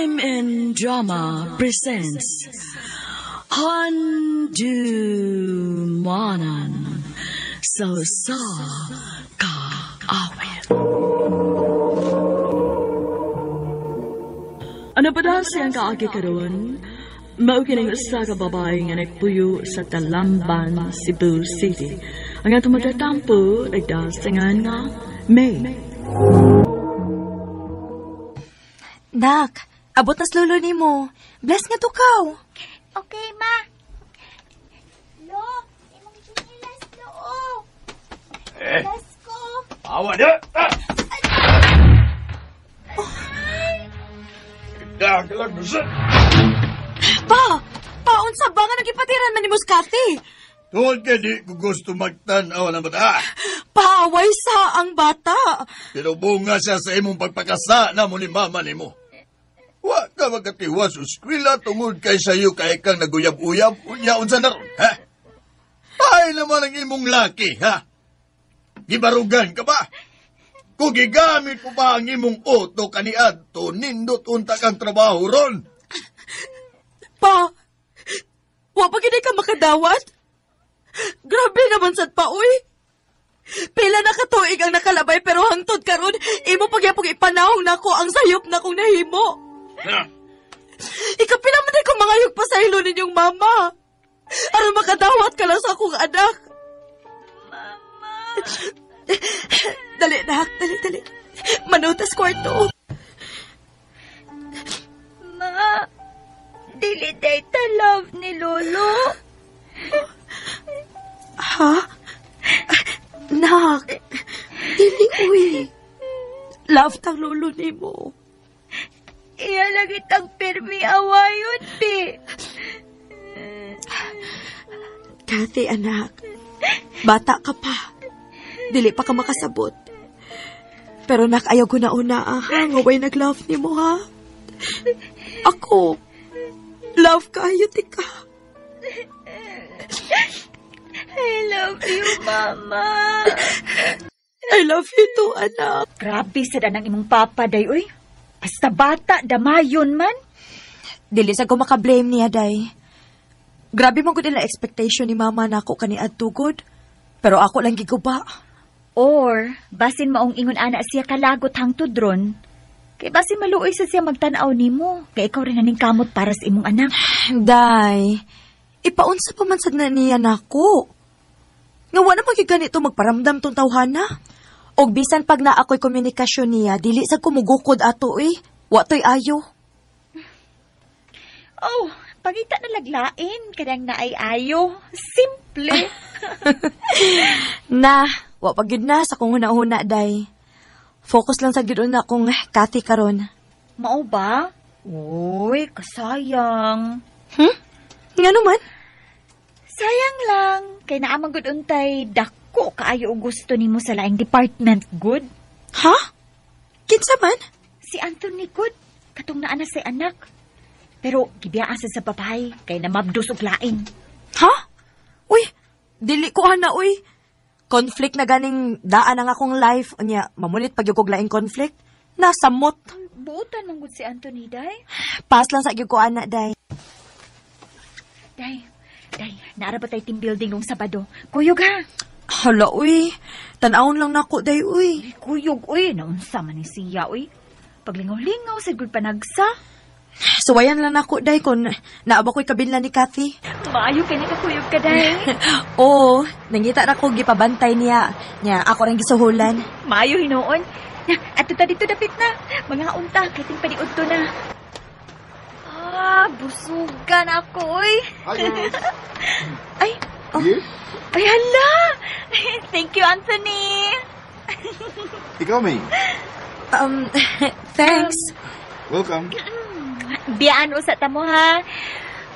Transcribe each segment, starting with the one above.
MN Drama presents Handumanan sa Usa Ka Awit. Ano pa daw siyang kaagi karon? Mao kining usa ka babae nga nagpuyo sa Talamban, Cebu City. Ang atong magtatampo nagdasingan nga May. Nak, abot nas lolo nimo. Bless nga tukaw. Okay, ma. Lo, imong chinilas, lo. Oh. Eh, Bless ko. awa na! Ah! Dagalag na siya! Pa! Paunsa ba nga nagipatiran man ni Muscati? Tungod kay di ko gusto magtanaw ng bata. Paaway sa ang bata. Pero bunga siya sa imong pagpakasa na mo ni mama nimo. Wa ka magkatiwa sa eskwela tungod kay sayo kay kang naguyab-uyab unya unsa na ron, ha? Ay naman ang imong laki, ha? Gibarugan ka ba? Kung gigamit mo ba ang imong auto kaniadto, nindot unta kang trabaho ron. Pa! Wa pa gid ka makadawat? Grabe naman sad pa, uy. Pila na katuig ang nakalabay pero hangtod karon imo pagyapong ipanahong nako ang sayop na kong nahimo. Ha? Ikapila man ko mangayog pa sa ilo ninyong mama. Aron makadawat ka lang sa akong anak. Mama. Dali, nak. Dali, dali. Manutas kwarto. Ma, dili day ta love ni Lolo. Ha? Nak, dili, uy. Love tang lolo nimo. Iya lagi tang pirmi awayon, pi. Kathy, anak. Bata ka pa. Dili pa ka makasabot. Pero nak, ayaw ko na una, ah, ha? Nga way nag-love nimo, ha? Ako, love kayo, tika. I love you, Mama. I love you too, anak. Grabe sa danang imong papa, day, uy. Basta bata, damayon man. Dili sa ko makablame niya, day. Grabe man gud nila expectation ni mama na ako kani adtugod. Pero ako lang giguba. Or, basin maong ingon ana siya kalagot hangtod ron, kay basin maluoy sa siya magtan-aw nimo, kay ikaw rin naning kamot para sa imong anak. Day, ipaunsa pa man sad na niya nako. Nga wa naman gyud ganito magparamdam tong tawhana. Og bisan pag naa ako'y komunikasyon niya, dili sa kumugukod ato eh. Wa to'y ayo. Oh, pangita na laglain, kanang naay ayo. Simple. Na, wa pa gyud na sa kong huna-huna, day. Focus lang sa gyud na kung Kathy karon. Mao ba? Uy, kasayang. Nga naman? Sayang lang, kay naamang gud untay dako kaayo og gusto nimo sa laing department good. Ha? Kinsa man? Si Anthony good, katong naa na say anak. Pero gibiyaan sa babae kay namabdos og lain. Ha? Uy, dili ko ana, uy. Conflict na ganing daan ang akong life. Unya, mamulit pag yung laing conflict. Nasamot. Buutan man gud si Anthony, day. Pass lang sa gyud ko ana, day. Day, day, naara ba tay team building nung Sabado? Kuyog ha. Hala, uy. Tan-awon lang nako, day, uy. Kuyog uy, naunsa man ni siya uy. Paglingaw-lingaw sa gud panagsa. Suwayan lang nako, day, kung naaba ko'y kabinla ni Kathy. Maayo kay nakakuyog ka, day. Oo, nangita na ko gipabantay niya. Nya, ako rin gisuhulan. Maayo hinuon. Na, ato ta dito dapit na. Mga unta, kay ting paniud to na. Ah, busugan ako, oy. Hi, girls. Ay, oh. Beer? Ay, hala! Thank you, Anthony. Ikaw, May. Thanks. Welcome. Biyaan usa ta mo, ha?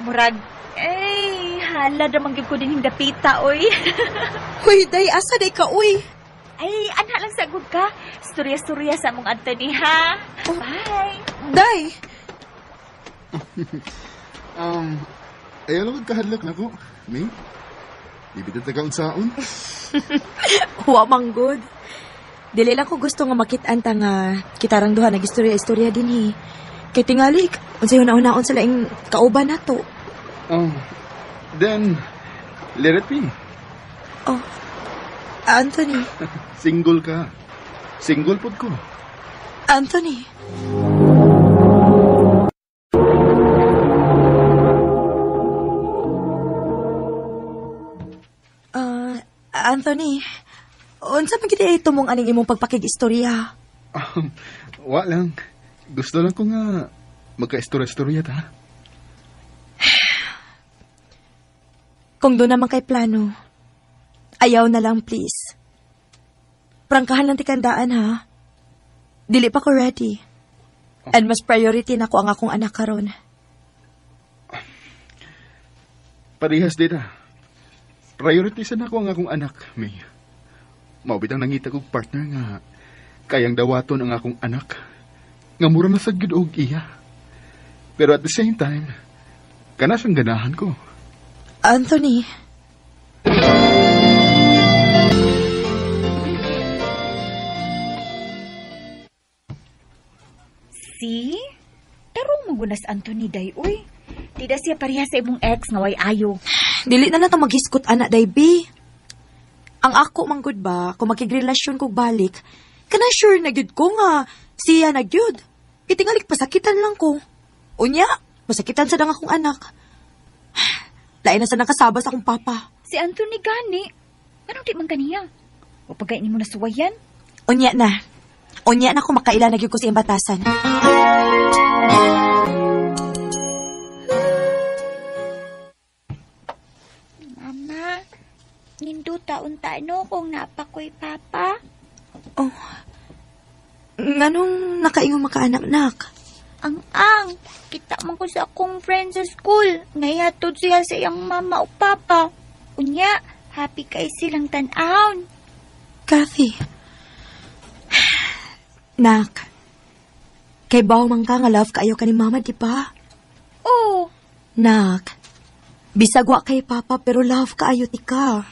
Murag, ay, hala damang gyud ko din dapita, oy. Huy, day, asa day ka, uy? Ay, anha lang sa gud ka. Storya-storya sa mong Anthony, ha? Bye. Day! Ayaw lang magkahadlok na ko. May? Ibig na taga unsaon? Wa man good. Dili lang ko gusto nga makit-an ta nga kitarang duha nag-istorya-istorya din he. Kay tingali, unsay una-unaon sa laing kauban nato. Oh, then, let it be. Oh, Anthony. Single ka. Single pod ko. Anthony. Anthony, unsa man gid ay tumong aning imong pagpakig-istorya? Wa lang. Gusto lang ko nga magka-istorya-istorya ta. Kung doon naman kay plano, ayaw na lang please. Prangkahan lang tikandaan ha. Dili pa ko ready. And mas priority na ko ang akong anak karon. Parehas dita. Priority sa nako ang akong anak, May. Mao bitang nangita kog partner nga kayang dawaton ang akong anak. Nga mura na sad gyud og iya. Pero at the same time, kana siyang ganahan ko. Anthony. See? Tarong magunas Anthony day, uy. Di da siya pareha sa imong ex nga way ayo. Dili na lang ta maghiskot ana day bi. Ang ako manggod ba kung makigrelasyon kog balik, kana sure na gyud ko nga siya na gyud. Kitingalik pasakitan lang ko. Unya, masakitan sa dang akong anak. Lain na sa nakasaba sa akong papa. Si Anthony gani. Anong di man kaniya? O pagkain mo nasuwayan? Unya na. Unya na kung makaila na gyud ko sa iyang batasan. Mama, ninduta unta no kung napakoy papa. Oh. Nganong nakaingon makaanak-nak? Ang-ang, kita man ko sa akong friend sa school. Ngayatud siya sa iyang mama o papa. Unya, happy kay silang tan-awon. Kathy. Nak. Kay baw man ka nga love kaayo ka ni mama, di ba? Oo. Nak. Bisag wa kay papa pero love kaayo ti ka.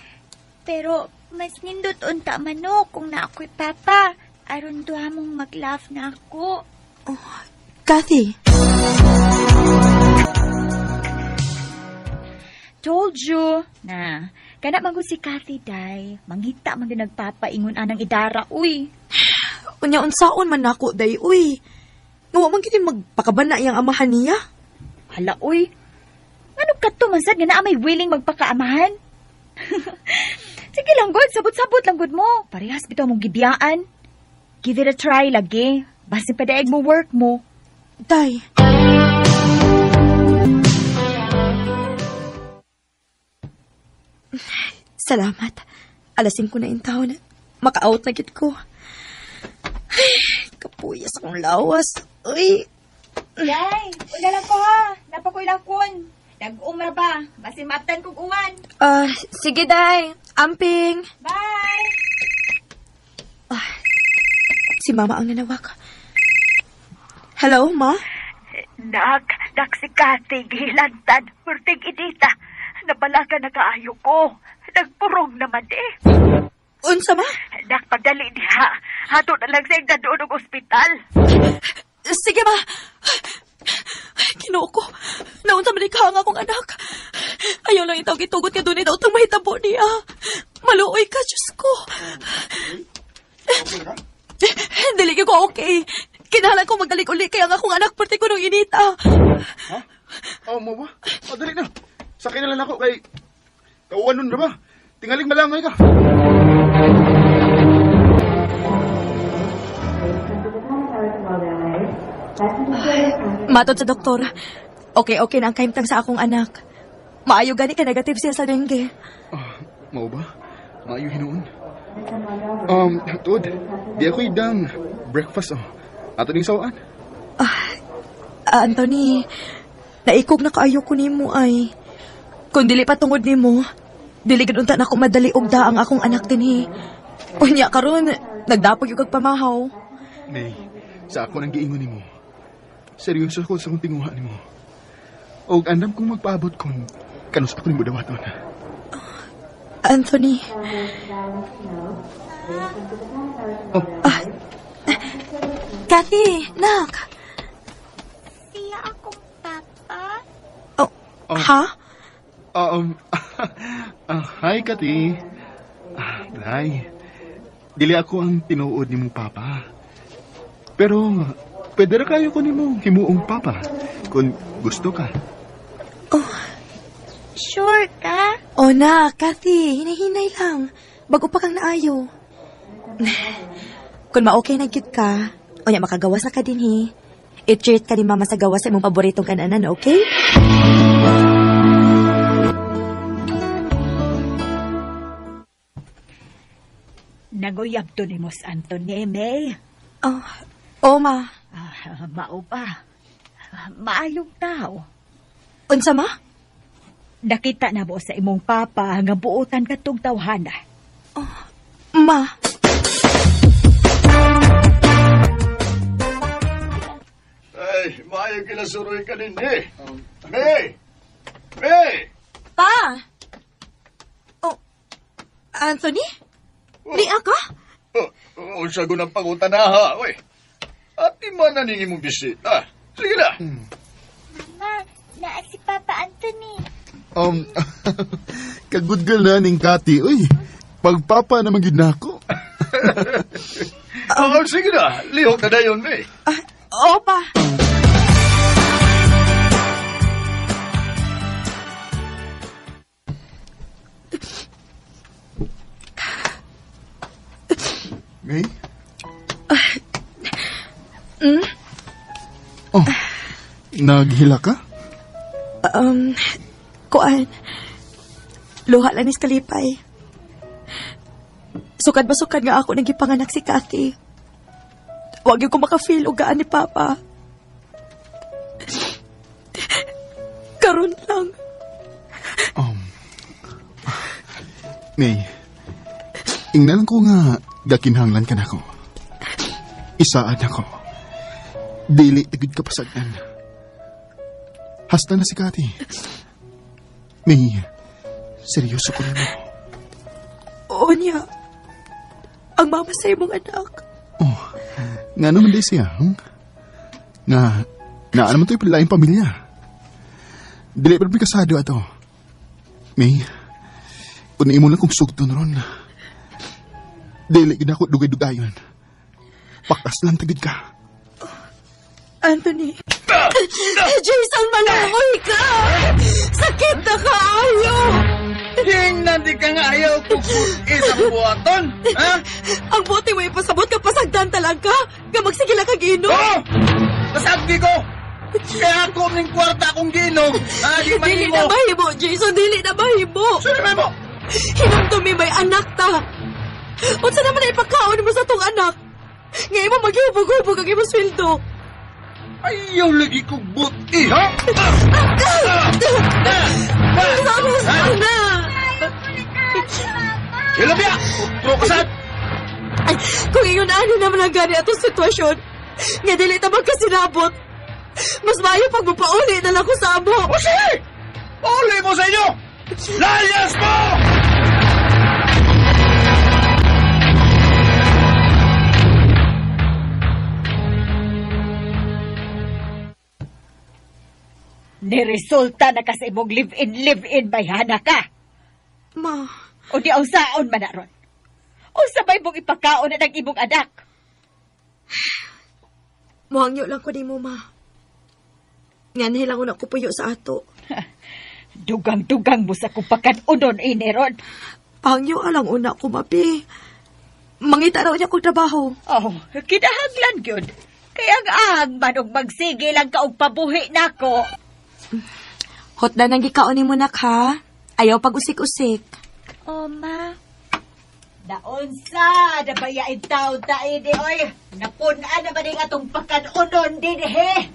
Pero mas nindot unta man no kung na ako'y papa. Aron duha mong mag-love na ako. Oh, Kathy. Told you. Na, kana man gud si Kathy day. Mangita man gyud nagpapaingon anang idara, uy. Unya unsaon man nako day, uy. Nga wa man gyud magpakabana iyang amahan niya. Hala, uy. Nganong kadto man sad nga naa may willing magpakaamahan? Sige lang gud, sabot-sabot lang gud mo. Parehas bitaw mong gibiyaan. Give it a try lagi. Basin padaig mo work mo. Day. Salamat. 5:00 na in town. Maka-out na gid ko. Ay, kapuyas akong lawas. Uy. Day, una lang ko ha. Napakoy lakon. Nag-umra ba? Basin matan kog uwan. Sige, Day. Amping. Bye! Si Mama ang nanawag. Hello, Ma? Nak, nak si Kathy, gihilantan. Pertig idita. Nabalaga na kaayo ko. Nagpurong naman eh. Unsa, Ma? Nak, pagdali diha. Hato na lang sa doon og ospital. Sige, Ma. Kinoo ko. Naunsa man ikaw ang akong anak. Ayaw lang itawag itugot nga doon daw itong mahitabo niya. Maluoy ka, Diyos ko. Okay ka? Dili ko okay. Kinahanglan ko magdalik uli kaya ang akong anak parte ko nung inita. Ha? Oh, mo ba? Oh, dali na. Sakay na lang ako kay... Kauwan nun na ba? Tingaling malangay ka. Matod sa doktor. Okay, okay na ang kahimtang sa akong anak. Maayo gani ka negative siya sa dengue. Ah, mao ba? Maayo hinuon. Tuod, di ako idang breakfast oh. Ato ning sawaan. Anthony, naikog na kaayo ko nimo ay. Kung dili pa tungod nimo, dili gud unta nako madali og daang akong anak dinhi. Unya karon, nagdapog yung kag pamahaw. Nay, sa ako nang giingon nimo. Seryoso ko sa akong tinguha nimo. Og andam kong magpaabot kung kanus ako nimo dawaton. Anthony. Oh. Kathy, nak. baya akong papa? Oh, ha? Hi, Kati. Day, dili ako ang tinuod ni mong papa. Pero, pwede ra kayo ko nimo himuong papa kung gusto ka. Oh. Sure ka? Oh na, Kathy, hinay-hinay lang. Bago pa kang naayo. Kung ma-okay na gyud ka, o nya makagawas na ka din he. I-treat ka ni mama sa gawas sa imong paboritong kananan, okay? Naguyab to ni Mos Anthony, May. Oh, oh ma. Mao pa. Maayong tao. Unsa ma? Nakita na mo sa imong papa nga buotan katong tawhana. Oh, ma. Ay, maayo kinasuroy ka din eh. May! May! Pa! Oh, Anthony? Niya ka? Oh, unsa ko ng pangutan na ha, oy. Ati man na ninyo mong bisita. Sige na. Mama, naa si Papa Anthony. Ka-good girl na ning Kati, uy. Pagpapa naman gid nako. Oh, sige na. Lihok na dayon, May. Oo pa. May? Oh, naghila ka? Kuan. Luha lang ni kalipay. Sukad ba sukad nga ako nagipanganak si Kathy. Wag yung ko makafeel og gaan ni Papa. Karon lang. May, ingnan ko nga gakinhanglan ka na ako. Isaad ako. Dili tagid ka pasagdan. Hasta na si Kathy. May, seryoso ko nimo. Oo niya. Ang mama sa imong anak. Oh, nga naman di siya. Nga, naa naman to'y laing pamilya. Dili pa kasado ato. May, kung imo lang kong sugton ron. Dili gid ako dugay-dugayon. Pakas lang tagid ka. Anthony. Jason, malangoy ka! Sakit na kaayo! Hingnan di ka nga ayaw kung isang buhaton, ha? Ang buti mo ipasabot ka pasagdan talaga. Nga magsige lang kag inom. Oh! Pasagdi ko! Kaya ako ning kwarta akong giinom. Ha, di man Dili nimo. na mahimo, Jason. Dili na mahimo. Sino may mo? Hinumdumi may anak ta. Unsa naman ay ipakaon mo sa tong anak? Nga imo maghubog-hubog ang imong sweldo. Ayaw lagi kong buti, ha? Sama na! Ilabya! Utro ka sad! Ay, kung iyon ani naman ang gani atong sitwasyon, nga dili ta magkasinabot, mas maayo pag mapauli na lang ko sa amo. O sige! Pauli mo sa inyo! Layas mo! Niresulta na ka sa imong live-in, live-in, bayhana ka. Ma. O di ang saon man na ron. O sabay mong ipakaon na ng imong anak. Muhangyo lang ko ni mo, ma. Nganhi lang ko puyo sa ato. Dugang-dugang mo sa kupakan-unon, ini ron. Pangyo alang una ko, mapi. Mangita raw niya kong trabaho. Oh, kinahanglan gyud. Kaya ang ang man og magsige lang ka og pabuhi nako. Hotda nang gikaon nimo nak ha. Ayaw pag usik-usik. Oh, ma. Naunsa, nabayain taon ta ini, oy. Napun-an na ba ning atong pakan-unon din, he?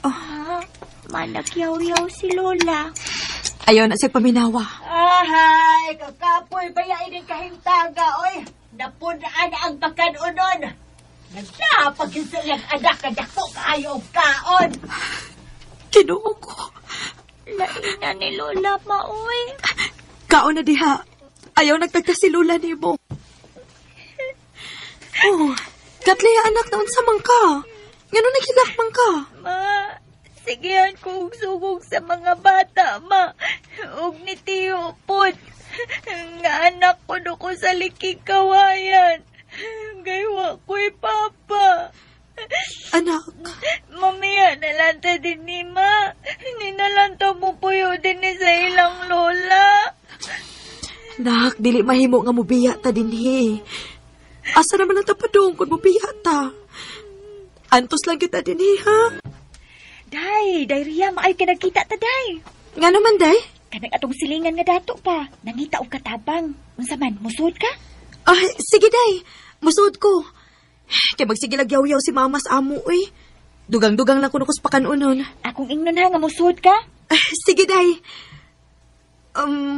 Ah, managyaw-yaw si Lola. Ayaw na siya paminawa. Ahay, kakapoy bayain ning kahimtanga, oy. Napun-an na ang pakan-unon. Nagdapag yun sa iyang anak, kadako kaayo og kaon. Kinuo ko. Lain na ni Lola, maoy. Kaon na diha. Ayaw nagtagta si Lola nimo. Oh, Katleya anak, naunsa man ka? Ngano naghilak man ka? Ma, Gisigihan ko og sugog sa mga bata, ma. Og ni Tiyo pod. Nga anak ko do ko sa likig kawayan. Gaywa ko'y papa. Anak, Mamiya nalanta din ni ma. Ninalanta mo puyo din ni sa ilang lola. Nak, dili mahimo nga mubiya ta dinhi. Asa naman ang tapadong kung mubiya ta? Antos lang kita dinhi, ha? Day, day Ria, maay ka nagkita ta, day. Nga naman, day? Kanang atong silingan nga dato pa. Nangita og katabang. Unsa man, musud ka? Ah, sige, day. Musuod ko. Kay magsige lag yaw-yaw si mama sa amo, uy. Dugang-dugang lang kuno ko sa pakanunon. Akong ingnon ha nga musud ka? Ah, sige, day.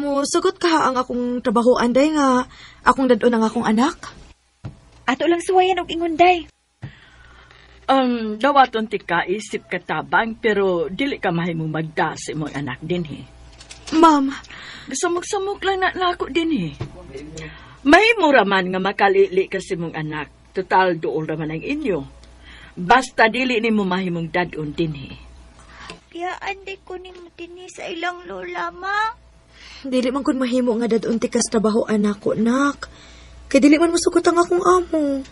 Musugot ka ang akong trabahoan, day, nga akong dadon ang akong anak. Ato lang suwayan og ingon, day. Dawaton ti kaisip katabang pero dili ka mahimong magda sa imong anak dinhi. Ma'am, Samok-samok lang na nako dinhi. Mahimo ra man nga makalili ka sa imong anak. Total duol ra man ang inyo. Basta dili nimo mahimong dad-on dinhi. Biyaan di ko ni mo dinhi sa ilang lola, ma. Dili man kun mahimo nga dadon ti kas trabahoan nako, nak. Kay dili man musugot ang akong amo.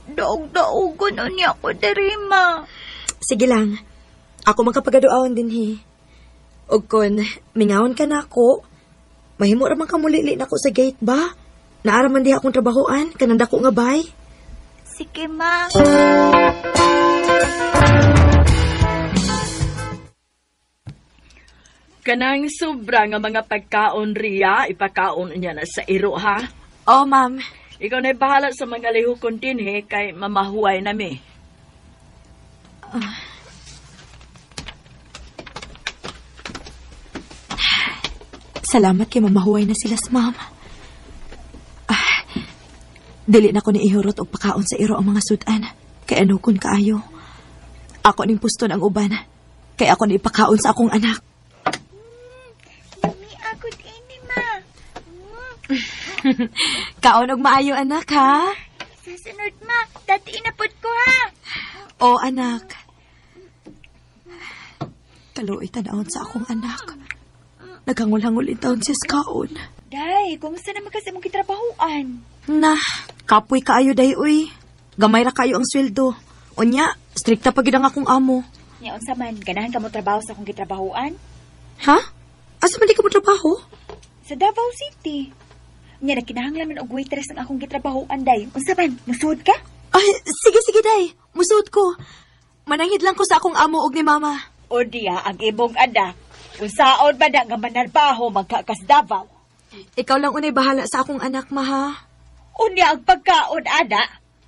Daog-daogon unya ko diri, ma. Sige lang. Ako man kapagaduaon dinhi. Og kun mingawon ka nako, mahimo ra man ka mulili nako sa gate ba? Naara man diha akong trabahoan, kanang dako nga bay. Sige, ma. Kanang sobra nga mga pagkaon Ria, ipakaon niya na sa iro ha. Oh, ma'am. Ikaw na'y bahala sa mga lihukon dinhi kay mamahuay nami. Salamat kay mamahuay na sila sa ma'am. Ah, dili na ko ni ihurot og pakaon sa iro ang mga sudan. Kay ano kun kaayo. Ako ning puston ang uban. Kay ako ni ipakaon sa akong anak. Mami, agod ini, ma. Kaon og maayo anak ha. Sa sunod, ma. Dati inapod ko, ha. O anak. Kaluoy tanawon sa akong anak. Naghangol-hangol in taon siya sa kaon. Day, kumusta naman kasi imong gitrabahoan? Na, kapoy kaayo day uy. Gamay ra kayo ang sweldo. Unya, strikta pa gid ang akong amo. Nya unsa man, ganahan ka mo trabaho sa akong gitrabahoan? Ha? Asa man di ka mo trabaho? Sa Davao City. Nya nagkinahanglan man og waitress ang akong gitrabahoan, day. Unsa man, musud ka? Ay, sige, sige, day. Musuot ko. Mananghid lang ko sa akong amo og ni mama. O diya ang imong anak. Unsaon ba na nga manarbaho magkakas Davao? Ikaw lang unay bahala sa akong anak, ma, ha? Unya ang pagkaon, ana.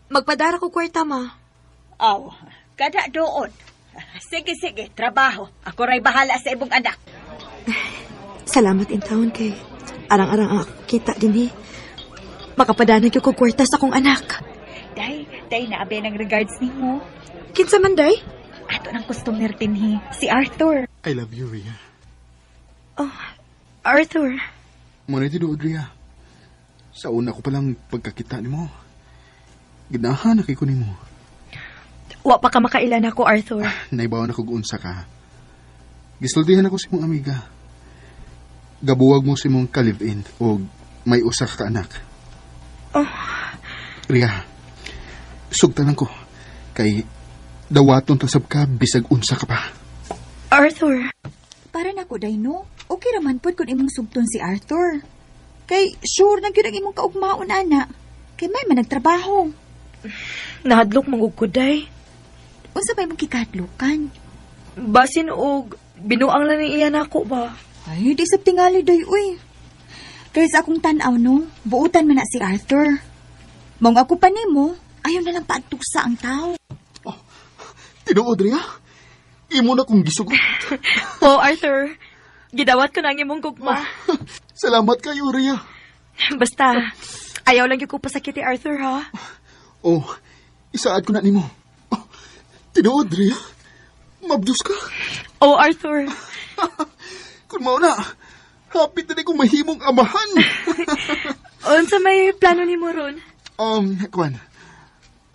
Magpadara ko kwarta, ma. Aw, kada doon. Sige, sige, trabaho. Ako ray bahala sa imong anak. Salamat in taon kay arang-arang ang akong kita din, eh. Makapadanag yung ko kwarta sa akong anak. Day, day, naabi ng regards nimo. Kinsa man, day? Ato ng customer dinhi, si Arthur. I love you, Ria. Oh, Arthur. Muna tinuod, Ria. Sa una ko palang pagkakita nimo, ganahan na kay ko nimo. Wa pa ka makailan ako, Arthur. Naibawan ako unsa ka. Gisultihan ako sa imong amiga. Gabuwag mo sa imong ka-live-in o may usa ka anak. Oh. Ria, sugtanan ko. Kay dawaton tasab ka bisag unsa ka pa. Arthur. Para nako day no. Okay raman pud kun imong sugton si Arthur. Kay sure na gyud ang imong kaugmaon ana. Kay may man nagtrabaho. Nahadlok mong ko, day. Unsa ba imong kikahadlokan? Basin og binuang lang ni iya nako ba? Ay, di sab tingali day uy. Kay sa akong tan-aw no, buutan man na si Arthur. Mong ako pa nimo, ayaw na lang paagtuksa ang tao. Tinuod, Ria. Imo na kong gisugot. Oh, Arthur. Gidawat ko na ang imong gugma. Salamat kayo, Ria. Basta, ayaw lang yung ko pasakit ni Arthur, ha? Oh, isaad ko na nimo. Oh, tinuod, Ria. Mabdus ka. Oh, Arthur. Kung mao na, hapit na ni kong mahimong amahan. Unsa may plano nimo ron? Kwan,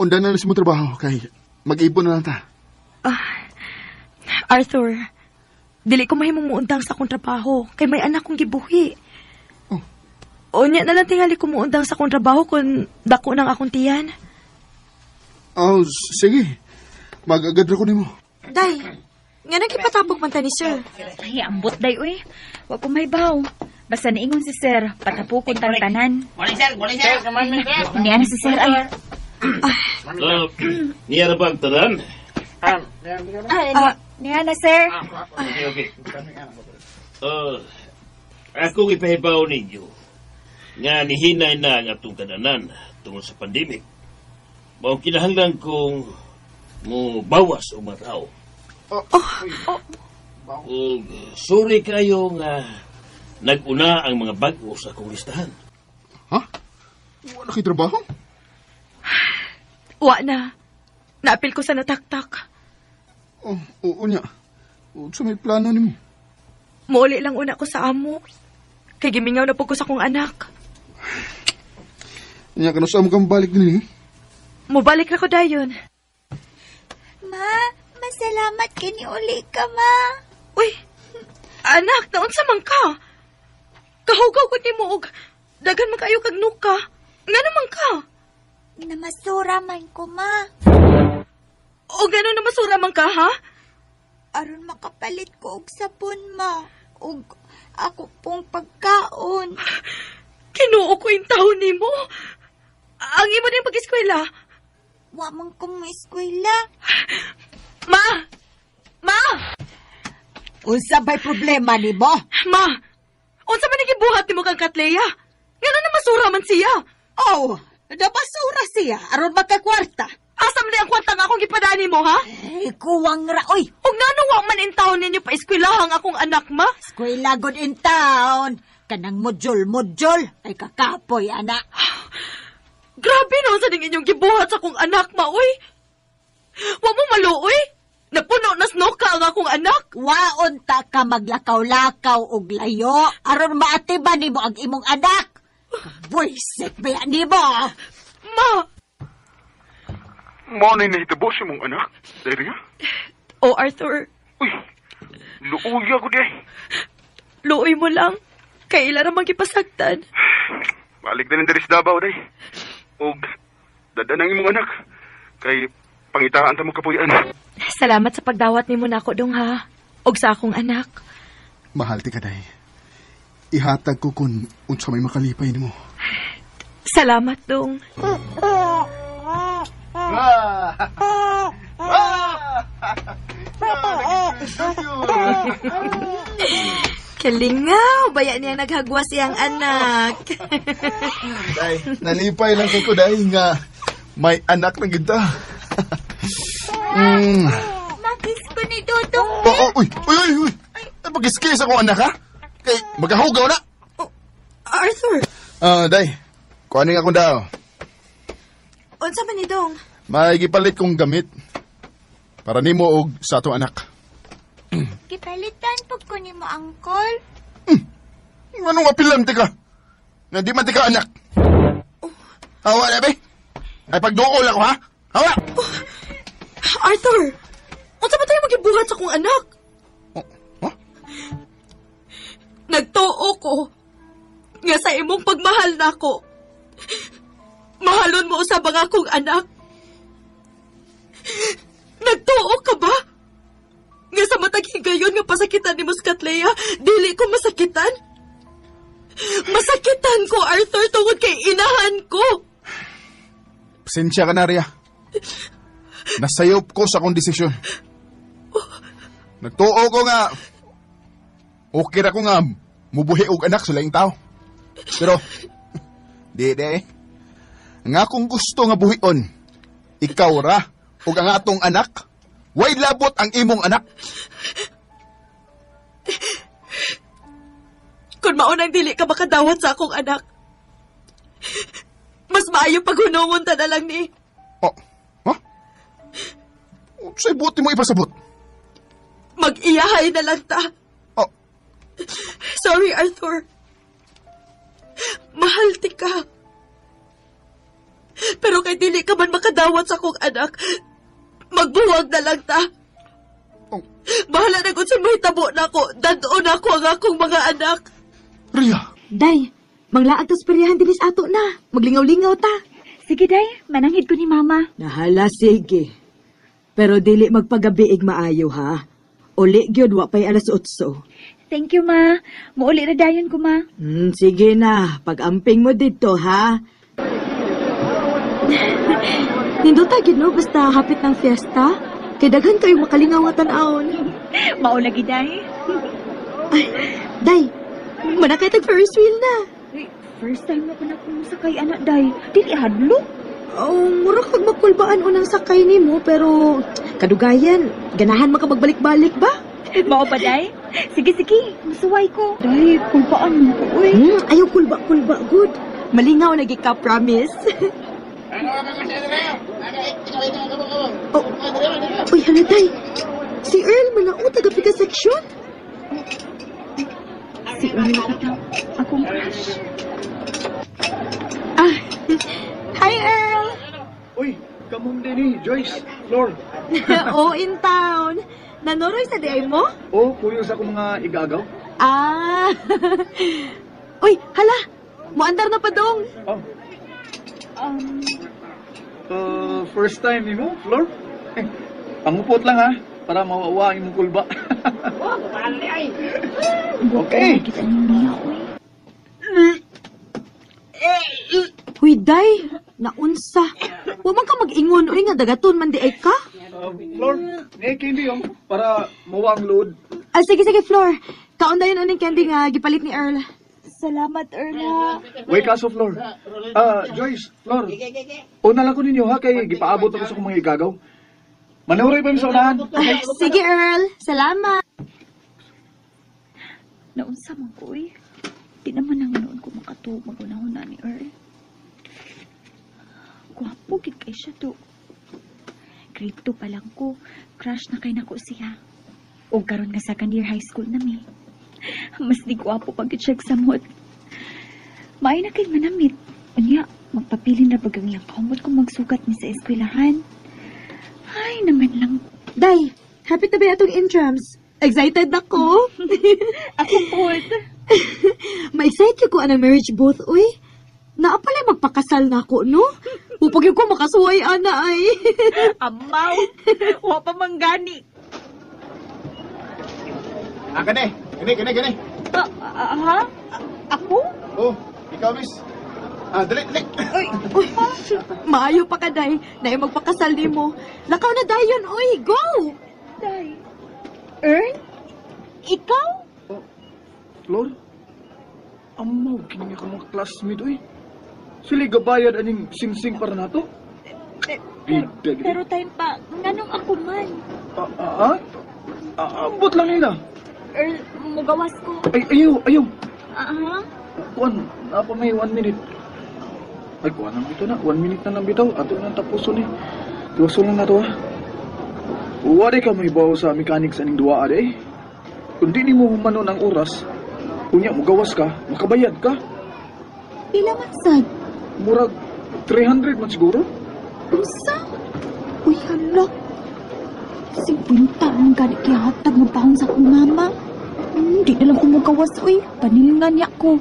unda na lang sa mong trabaho kay mag-ipon na lang ta. Arthur, dili ko mahimong muundang sa akong trabaho kay may anak kong gibuhi. Oh. Unya na lang tingali ko muundang sa akong trabaho kung dako ng akong tiyan. Oh, sige. Mag-agad ra ko nimo. Day, nga nang gipatapok man ta ni sir. Ay, ambot day, uy. Wa ko may baw. Basta niingon si sir, patapukon tang tanan. Morning, sir. Morning, sir. Niya na si sir, ay. Niya na ba ang tanan? Ah, niya na, sir. Okay, okay. Akong ipahibaw ninyo nga nihinay na ang atong kananan tungod sa pandemic. Mao kinahanglan kong mo bawas og mga tao. Ug sorry kayo nga nag-una ang mga bag-o sa akong listahan. Ha? Wala kay trabaho? Wa na. Naapil ko sa nataktak. Oh, oo niya. Unsa may plano nimo? Muuli lang una ko sa amo. Kay gimingaw na po ko sa akong anak. Nya kanu sa kang balik dinhi? Mubalik ra ko dayon. Ma, masalamat kini uli ka, ma. Uy, anak, naunsa man ka? Kahugaw ko nimo og daghan man kayo kag nuka. Ngano man ka? Namasura man ko, ma. O gano'n na masura man ka, ha? Aron makapalit ko og sabon, ma. Og ako pong pagkaon. Kinuo ko yung taon nimo. Ang imo din pag-eskwela. Wa man ko mo eskwela. Ma! Ma! Unsa bay problema nimo? Ma! Unsa man gibuhat nimo kang Katleya? Ngano na masura man siya? Oh, nabasura siya aron makakwarta. Asa man ang kwarta nga akong gipadani mo, ha? Eh, kuwang ra oy. Ug ngano wa man in taon ninyo pa eskwelahang akong anak, ma? Eskwela good in town. Kanang modjol-modjol ay kakapoy ana. Grabe no sa ning inyong gibuhat sa akong anak, ma, uy. Wa mo maluoy. Napuno na snoka ang akong anak. Waon ta ka maglakaw-lakaw og layo aron maatiban nimo ang imong anak. Buisit ba yan nimo? Ma! Mao na nahitabo sa imong anak, Daria? Oh, Arthur, Uy, luuya ko di. luoy mo lang. Kay ila ra man gipasagtan. Balik na diri sa Davao, day. Og dada ng imong anak. Kay pangitaan ta mo kapuy-an. Salamat sa pagdawat nimo nako dong ha. Og sa akong anak. Mahal ti ka, day. Ihatag ko kung unsa may makalipay nimo. Salamat dong. Kalingaw, baya niya naghagwas iyang anak. Day, nalipay lang kay ko, day, nga may anak na gid ta. Makis ko ni Dodong. Oh, oh, uy, uy, uy, uy. Ay, pag-iskis ako anak, ha? Kay, magkahugaw na. Arthur, Ah, day, kuhanin akong daw. unsa man ni dong? May gipalit kong gamit. Para nimo og sa atong anak. Gipalitan po ko nimo, angkol. Anong apilan ti ka? Na di man ti ka anak. Hawa na, be. Ay, pagduol ako, ha? Hawa! Arthur, unsa ba tayo magibuhat sa akong anak? Oh, huh? Nagtuo ko nga sa imong pagmahal nako. Mahalon mo usab ang akong anak. Nagtuo ka ba? Nga sa matag higayon nga pasakitan ni Muscatleya, dili ko masakitan? Masakitan ko, Arthur, tungod kay inahan ko. Pasensya ka na, Ria. Nasayop ko sa akong desisyon. Nagtuo ko nga, okay ra ko nga, mubuhi og anak sa laing tao. Pero, di, di. Nga akong gusto nga buhion, ikaw ra, ug ang atong anak, way labot ang imong anak. Kung maunang dili ka makadawat sa akong anak, mas maayo paghunongon ta na lang ni. Oh, ha? Sa'y buti mo ipasabot. Mag-iyahay na lang ta. Oh. Sorry, Arthur. Mahal ti ka. Pero kay dili ka man makadawat sa akong anak, magbuwag na lang ta. Oh. Bahala na kung sa mahitabo na ako. Dad-on ako ang akong mga anak. Ria! Day, manglaag tas peryahan dinis ato na. Maglingaw-lingaw ta. Sige, Day. Mananghid ko ni Mama. Nahala, sige. Pero dili magpagabiig maayo, ha? Uli gyud wa pay alas 8. Thank you, Ma. Muuli ra dayon ko, Ma. Sige na, pag-amping mo dito, ha? Nindota gid no basta hapit ng fiesta. Kay daghan kayo makalingaw nga tan-awon. Mao lagi, Day. Ay, Day, manakay tag Ferris wheel na. Uy, first time na ko na sakay, anak, Day. Dili hadlok. Oh, mura kag makulbaan unang sakay nimo pero kadugayan, ganahan man ka magbalik-balik ba? Mao ba, Day? Sige, sige. Masuway ko. Day, kulbaan mo ko, uy. Ayaw kulba-kulba, good. Malingaw lagi ka, promise. Oh, uy, hala, Day. Si Earl man na, oh, taga-pika seksyon. Si Earl bitaw. Akong crush. Ah, hi, Earl. Uy, kamong din ni Joyce, Flor. Oh, in town. Nanoroy sa diay mo? Oh, kuyo sa akong mga igagaw. Ah. Uy, hala. Muandar na pa dong. Oh. First time ni mo, Flor? Eh, pangupot lang ha, para mawawa ang imong kulba. Okay. Kita niyong niya, uy. Uy, Day. Naunsa. Wa man ka mag-ingon. Uy, nga dagaton man di ay ka. Flor, may candy oh, para mawa ang load. Ah, sige, sige, Flor. Kaon dayon aning candy nga gipalit ni Earl. Salamat, Earl. Way kaso, Flor. Ah, Joyce, Flor. Una lang ko ninyo ha, kay gipaabot ako sa akong mga igagaw. Manuroy pa mi sa unahan. Ah, sige, Earl. Salamat. Naunsa man ko, uy. Di naman ang noon ko makatuog magunahon na ni Earl. Gwapo, gid kay siya to. Grade 2 pa lang ko. Crush na kay nako siya. O karon nga second year high school na mi. Mas di gwapo pag siya samot. Maay na kay manamit. Unya, magpapilin na pag ang iyang kamot kung magsugat mi sa eskwelahan. Ay, naman lang. Day, happy to be atong intrams. Excited na ko. Ako po. Ma-excite ko anang marriage booth, uy. Naa pala magpakasal na ako, no? Upag yun ko makasuway, ana, ay. Amaw! Wa pa man gani. Ah, kani. Kani, kani, kani. Ha? Ako? Oh, ikaw, miss. Ah, dali, dali. Uy, uy, maayo pa ka, Day. Naay magpakasal nimo. Lakaw na dayon, uy. Go! Day. Earl? Ikaw? Flor? Amaw, kini ka mga classmate, uy. Sila gabayad aning sing-sing para nato? Bida, Pero time pa, nganong ako man? Ambot lang nila. Earl, mugawas ko. Ay, ayaw, ayaw. Ah, Kuan, napa may 1 minute. Ay, kuan lang bitaw na. 1 minute na lang bitaw. Ato na tapuson eh. Tiwason lang na to, ha. Wari ka may bawo sa mechanics aning duwa, ade. Kung di nimo humanon ang oras, unya mugawas ka, makabayad ka. Pila man sad? Murag 300 man siguro. Usa? Uy, hala. 50 ang gani kihatag mo paon sa akong mama. Di na lang ko mugawas, uy. Panilingan niya ko.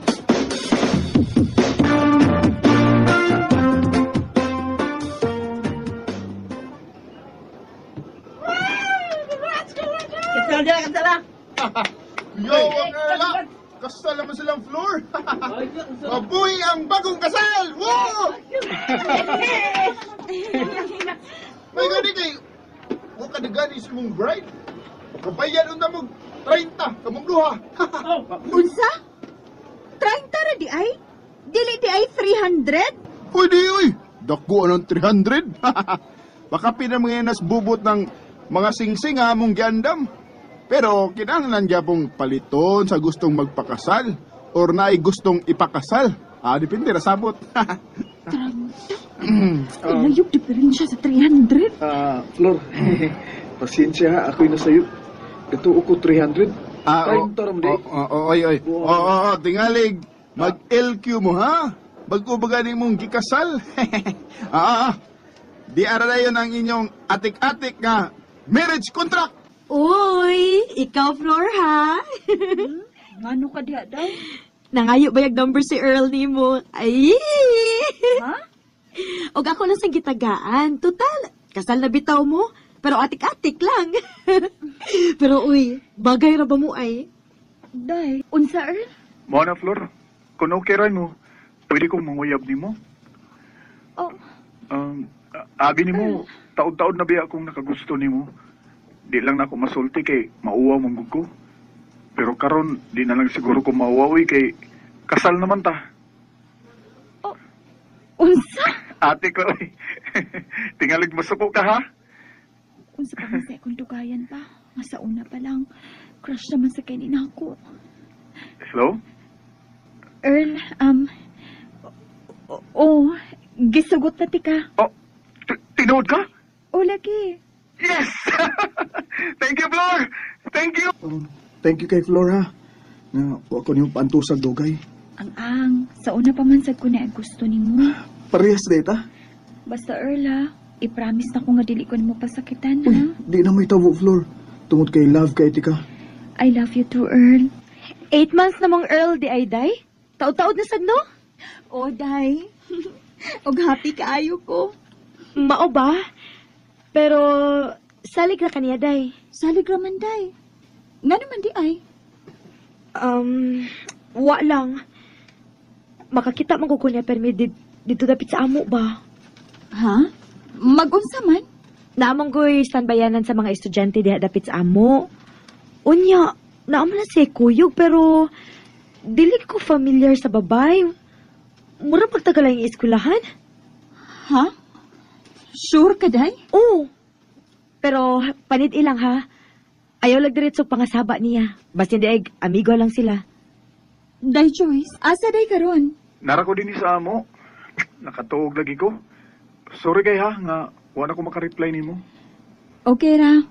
Yo, ang Erla! Kasal naman silang floor! Mabuhi ang bagong kasal! Woo! May gani kay wa ka dagani sa imong bride. Kabayan unta mo 30 kamong duha. Unsa? 30 ra di ay? Dili di ay 300? Pwede oy. Dako anong 300. Baka pinamangyanas bubot ng mga singsing among giandam. Pero kinahanglan gyapong paliton sa gustong magpakasal or naay gustong ipakasal. Ah, depende ra sabot. Layog diferensya sa 300. Ah, Flor, pasensya ha, ako'y nasayop. Ito ko 300. Ah, Time to ram di. Oh, oy, oy. Oh, oh, oh, tingalig. Mag-LQ mo ha. Bago ba gani mong gikasal? Di ara na yun ang inyong atik-atik nga marriage contract. Uy, ikaw, Flor, ha? Ngano ka diha daw? Nangayo bayag number si Earl nimo. Ay! Ha? Og ako lang sa gitagaan. Total, kasal na bitaw mo. Pero atik-atik lang. Pero uy, bagay ra ba mo ay? Day, unsa Earl? Mao na, Flor. Kung okay ra mo, pwede kong manguyab nimo. Oh, Abi nimo, taod-taod na biya akong nakagusto nimo. Di lang na ako masulti kay mauwaw man gud ko. Pero karon di na lang siguro ko mauwaw eh, kay kasal naman ta. Unsa? Ate ko eh. Tingalig masuko ka ha? Unsa pa man sa akong dugayan pa? Nga sa una pa lang, crush naman sa kay ni nako. Hello? Earl, oh, gisugot na tika. Oh, tinuod ka? O lagi. Yes! Thank you, Flor! Thank you! Thank you kay Flora. Nga, wa ko niyong paantusag dugay. Ang ang, sa una pa man sad ko na ang gusto nimo. Parehas data. Basta Earl ha, i-promise na ko nga dili ko nimo pasakitan ha. Uy, di na may tabo, Flor. Tungod kay love kay tika. I love you too, Earl. 8 months namong Earl di ay day? Taod-taod na sad no? Oh, day. Og happy kaayo ko. Mao ba? Pero salig ra kaniya day. Salig ra man day. Nga naman di ay. Wa lang. Makakita man ko niya permi dito dapit sa amo ba? Ha? Magunsa man? Naa man ko'y standbayanan sa mga estudyante diha dapit sa amo. Unya, naa man na siya kuyog pero dili ko familiar sa babay. Mura pagtagal ang eskwelahan. Ha? Sure ka, day? Oo. Pero panid ilang ha. Ayaw lang diretso pangasaba niya. Basta hindi ay amigo lang sila. Day Joyce, asa day karon? Nara ko din sa amo. Nakatuog lagi ko. Sorry kay ha, nga wala ko maka-reply nimo. Okay ra.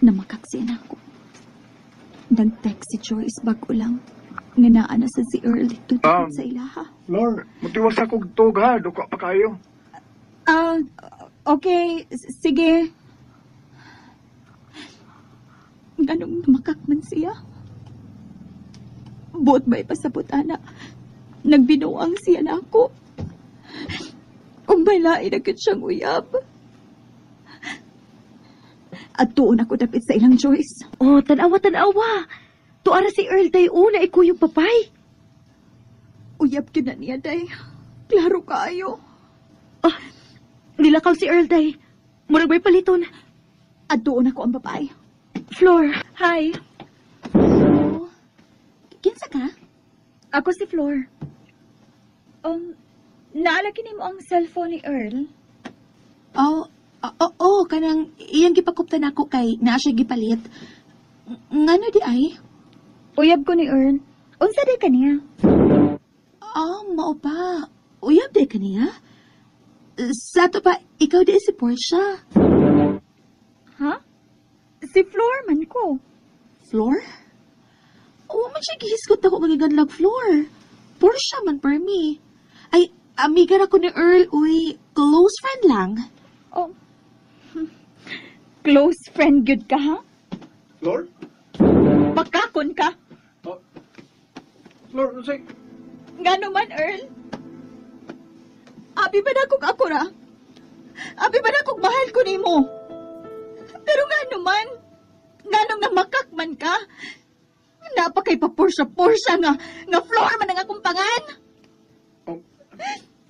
Namakaksiyan ako. Nag-text si Joyce bago lang. Nga naa na sa si Earl dito sa ilaha. Flor, mutiwas ako tug ha, duka pa kayo. Ah, okay. Sige. Ganong namakak man siya. Buot ba ipasabot, ana? Nagbinuang siya na ako. Kung may lain na siyang uyab. At tuon ako dapit sa ilang Joyce. Oh, tanawa, tanawa. Tuara si Earl day una ikuyog papay. Uyab gyud na niya, day. Klaro kaayo. Oh, nilakaw si Earl day. Murag may paliton. At tuon ako ang babae. Flor. Hi. Oh, kinsa ka? Ako si Flor. Naalagi nimo ang cellphone ni Earl? Oh, oh, oh, kanang iyang gipakuptan ako kay naa siya gipalit. Ngano di ay? Uyab ko ni Earl. Unsa day kaniya? Oh, mao ba? Uyab di kaniya? Sa ato pa, ikaw di si Portia. Ha? Si Flor man ko. Floor? Oo man siya gihisgot ako magiganlag Floor. Portia man per me. Ay, amiga ra ko ni Earl, uy. Close friend lang. Oh. Close friend good ka, ha? Flor? Pakakon ka. Flor, unsay? Ngano man, Earl? Abi ba na kung ako ra? Abi ba na kung mahal ko nimo? Pero ngano man? Nganong namakak man ka? Napakay pa Portia-Portia nga, nga Floor man ang akong pangan. Oh,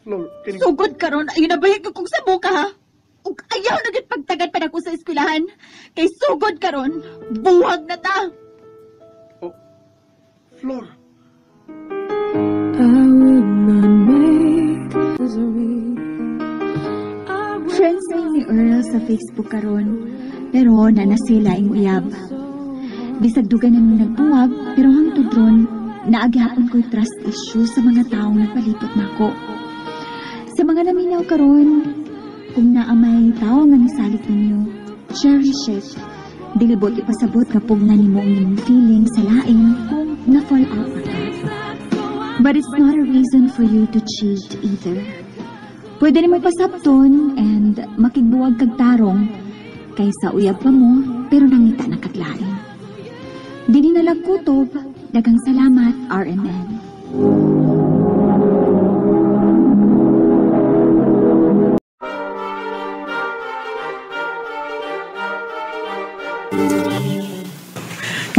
Flor, kining. Sugod karon ayaw na bayag kong sabo ka ha. Ug ayaw na gyud pagtagad pa nako sa eskwelahan. Kay sugod karon, buwag na ta. Oh, Flor. I will not make misery. Friends na ni Earl sa Facebook karon, pero na sila ing uyab. Bisag dugay na mi nagbuwag, pero hangtod ron, naagyapon ko'y trust issue sa mga taong nagpalipot nako. Sa mga naminaw karon, kung naa may tao nga nisalig ninyo, cherish it. Dili buot ipasabot nga pugnan nimo ang imong feeling sa lain kung na-fall out na ka. But it's not a reason for you to cheat either. Pwede nimo pasabton and makigbuwag kag tarong. Kaysa uyab pa mo, pero nangita na kaglain. Dini na lang kutob, daghang salamat, RMN.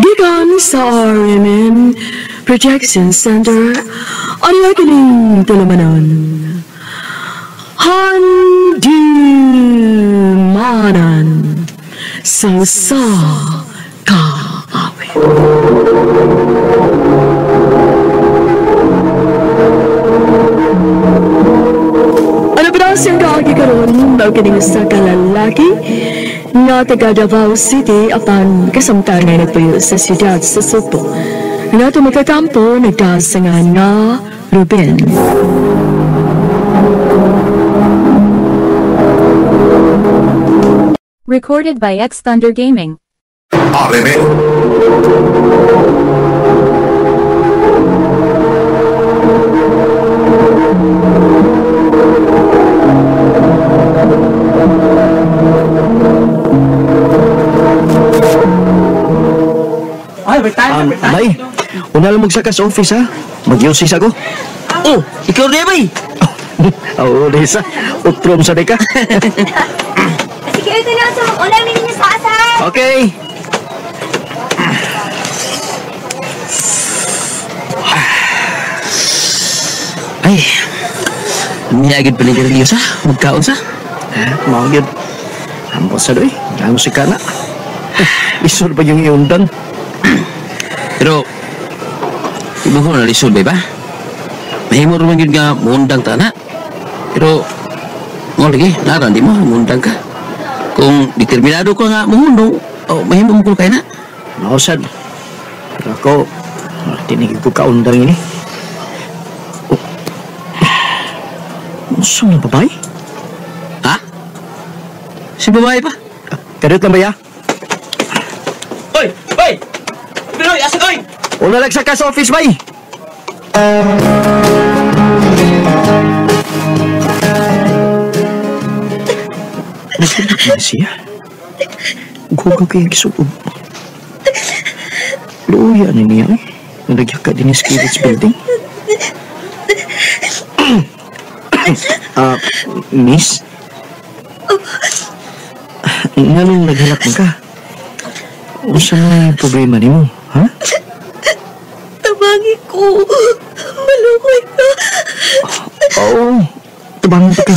Gikan sa RMN Projection Center, ang kining tulamanon. Handumanan sa usa ka awit. Ano ba siyang kaagi karon mao kining usa ka lalaki nga taga Davao City apan kasamtang nga nagpuyo sa siyudad sa Sugbo. Nga tumakakampo nagdasangan nga Ruben. Recorded by X Thunder Gaming. RMN. Ay, wait tayo, wait tayo. Bay, una lang magsaka sa office, ha? Mag-usis ako. Oh, ikaw rin, bay. Oo, Reza. Utrom sa deka. Sige, ito na. So, mag-ulam ninyo sa asal. Okay. Ay, miyagid pala yung Diyos, ha? Magkaon sa? Ha? Mao gyud. Ambot sa doy. Ang musika na. Lisod pa yung iundan. Pero, iba ko na lisod, ba? Mahimo rin yun nga muundang ta na. Pero, mo lagi, naran di mo, muundang ka. Kung determinado ka nga muhundong, oh, mahimo mo ko kaya na. Mao sad. Pero ako, tinigil ko kaundang ini. Oh. Unsa na babae? Ha? Si babae pa? Kadot lang ba ya? Oy! Oy! Pinoy, asa koy? Una lang sa sa office, bay! Nagkakit na siya. Gugaw kayang kisuob. Luya ni niya eh. Nalagyaka din sa Kirit's building. Miss? Nganong naghalak man ka? Unsa may problema nimo, ha? Tabangi ko. Malukoy ka. Oo, tabangi ka.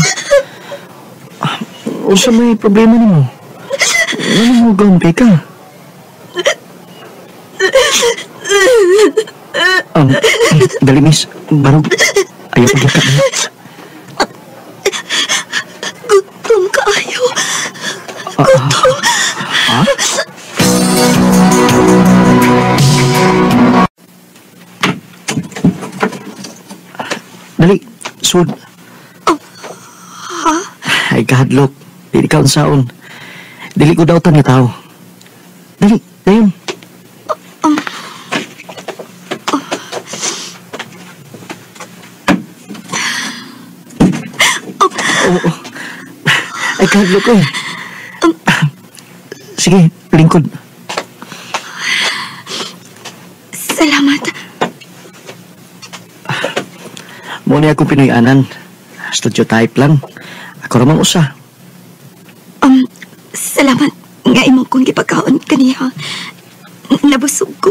Unsa may problema nimo? Nganong mugampi ka? Dali, miss. Barog, ayaw paglakad na. Gutom kaayo. Gutom. Ha? Dali, sud. Ha? Ay, kahadlok. Dili ka unsaon. Dili ko dautan nga tao. Dali, dayon. Oo. Ay, kahadlok ko eh. Sige, lingkod. Salamat. Muna akong Pinoy-anan. Studio type lang. Ako ramang usa. Salamat nga imong kong gipagkaon kaniya. Nabusog ko.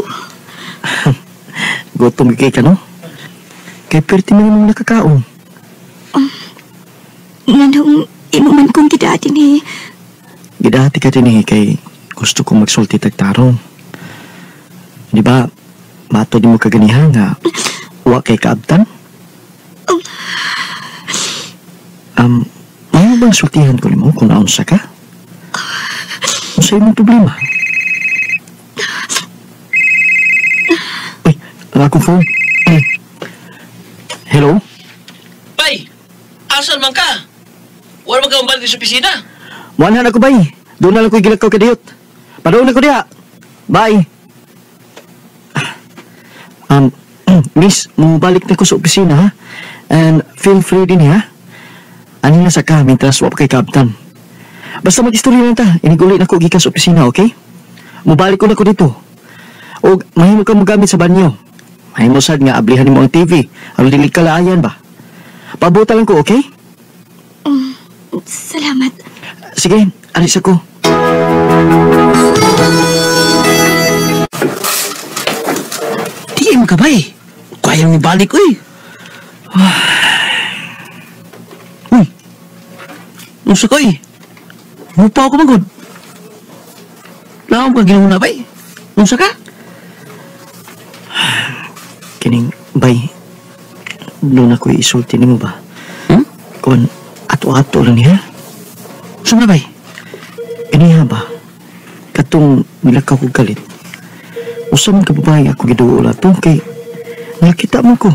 Gutom kay ka, no? Kay perti man imong nakakaon. Nganong imo man kong gidati ni. Gidati ka din eh, kay gusto kong magsulti tagtarong. Di ba, mato di mo kaganihan nga wa kay kaabtan? May bang sultihan ko nimo kung naunsa ka? Unsa imong problema? Uy, ang akong phone. Ay. Hello? Bay, asan man ka? Wala man ka mabalik sa opisina? Muanhan ako, bay. Doon na lang ko'y gilakaw kadiyot. Padoon ako diha. Bye. Miss, mubalik na ko sa opisina, ha? And feel free din, ha? Ani na sa ka, mintras wa pa kay kaabtan. Basta mag-istorya lang ta. Iniguli na ko gikan sa opisina, okay? Mubalik ko na ko dito. O mahimo ka mogamit sa banyo. Mahimo sad nga ablihan nimo ang TV. Aron dili ka laayan ba? Pabuta lang ko, okay? Salamat. Sige, alis ako. Di mo ka ba eh? Kaya mo balik, uy. Uy. Unsa ko eh? Mupa ako magod. Laom ka ginuna bay. Unsa ka? Kining bay. Doon ako isulti nimo ba? Hmm? Kon ato-ato lang niya. Suma bay? Kaniya ba? Katong milakaw ko galit. Usa man ka babae ako giduol ato kay nakita mo ko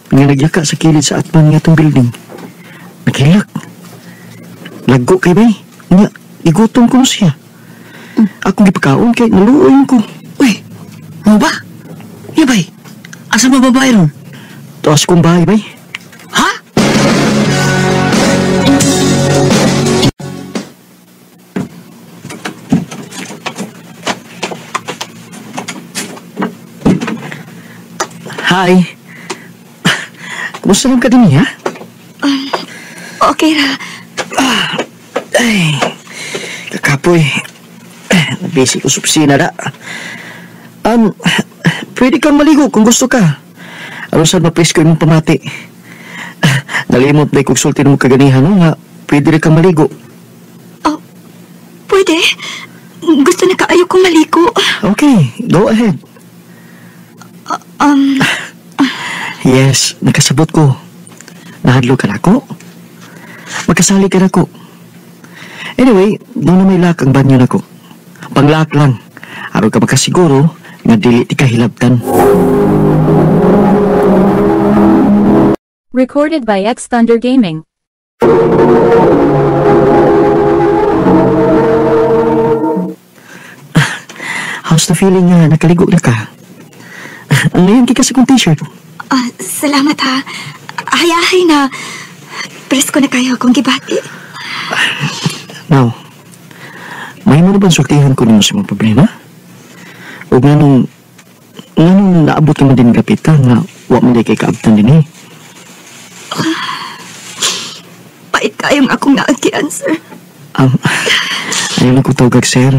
nga nagyaka sa kilid sa atman nga atong building. Naghilak. Lago kay bay. Nga igutom ko siya. Akong gipakaon kay naluoy ko. Uy, mo ba? Iya bay. Asa ba babae ron? Taas kong bahay bay. Ha? Hi. Kumusta lang ka din, ha? Okay ra. Ay, kakapoy. Busy ko sa opisina na. Pwede kang maligo kung gusto ka. Aron saan mapresko imong pamati. Nalimot na kung sulti mo kaganihan, no, nga pwede rin kang maligo. Oh, pwede. Gusto na kaayo kong maligo. Okay, go ahead. Yes, nakasabot ko. Nahadlo ka na ako. Magkasali ka na ako. Anyway, doon na may lock ang banyo na ko. Pang-lock lang. Aron ka makasiguro nga dili ti kahilabtan. Recorded by X Thunder Gaming. How's the feeling nga nakaligo na ka? Ang ngayon kika sa kong t-shirt. Salamat ha. Hayahay na. Presko na kayo akong gibati. Now, may mo na bang sultihan ko nimo sa mga problema? O nga nung naabot ka man din kapita nga wa man di kay kaabtan din eh. Pait kayong akong naagian, sir. Ayaw lang ko tawag, sir.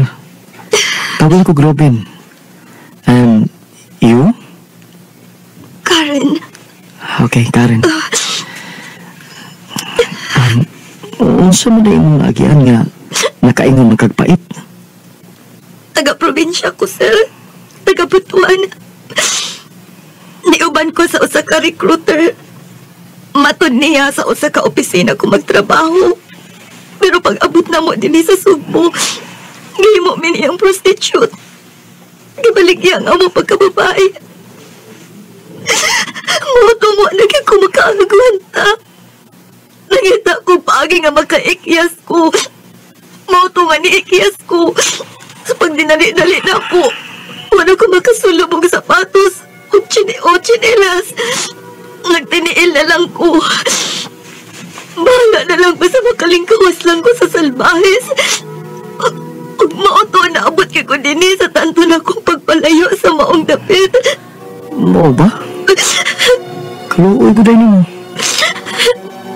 Tawag ko Robin. And you? Karen. Okay, Karen. Unsa man na imong naagian nga nakaingon magkagpait? Taga-probinsya ko, sir. Taga-Butuan. Niuban ko sa usa ka recruiter. Matod niya sa usa ka opisina ko magtrabaho. Pero pag abot na mo dinhi sa Sugbo, gihimo mi niyang prostitute. Gibaligya ang among pagkababae. Mo na ko makaagwanta. Nangita ko paagi nga makaikyas ko. Mauto nga niikyas ko. Sa pagdinali-dali na ko, wala ko makasulubong sapatos o chinelas. Nagtiniil na lang ko. Bahala na lang basta makalingkawas lang ko sa salbahes. Ug mauto na abot kay ko dinhi sa tanto na kong pagpalayo sa maong dapit. Mao ba? Kaluoy ko dahil nimo.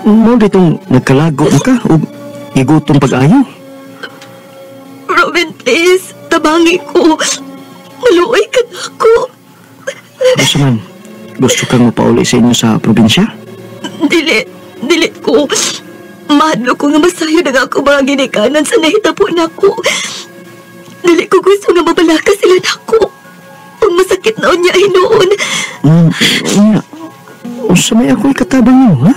Mao ditong nagkalago na ka o igutom pag-ayo. Robin, please. Tabangi ko. Maluoy ka na ako. Gusto man, gusto kang mapauli sa inyo sa probinsya? Dili. Dili ko. Mahadlo ko nga masayo na ako mga ginikanan sa nahitabo na ako. Dili ko gusto nga mabalaka sila na ako. Ang masakit na unya hinuon. Unsa may ako'y katabang niyo, ha?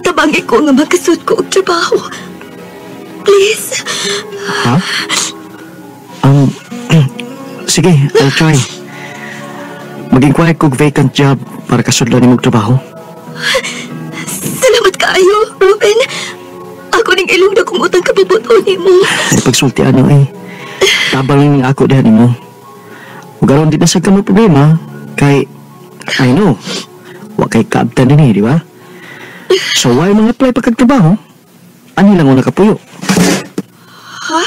Tabangi ko nga makasud ko og trabaho. Please. Ha? Sige, I'll try. Mag-inquire kog vacant job para kasudlan nimo og trabaho. Salamat kaayo, Ruben. Ako ning ilong na kung utang kabubuto nimo. Ay, pagsulti ano eh. Tabang ning ako diha nimo. Ug aron di na sad ka mo problema kay I know wa kay kaabtan dinhi, di ba? So why mga apply pa kag trabaho? Ani lang una kapuyo. Ha?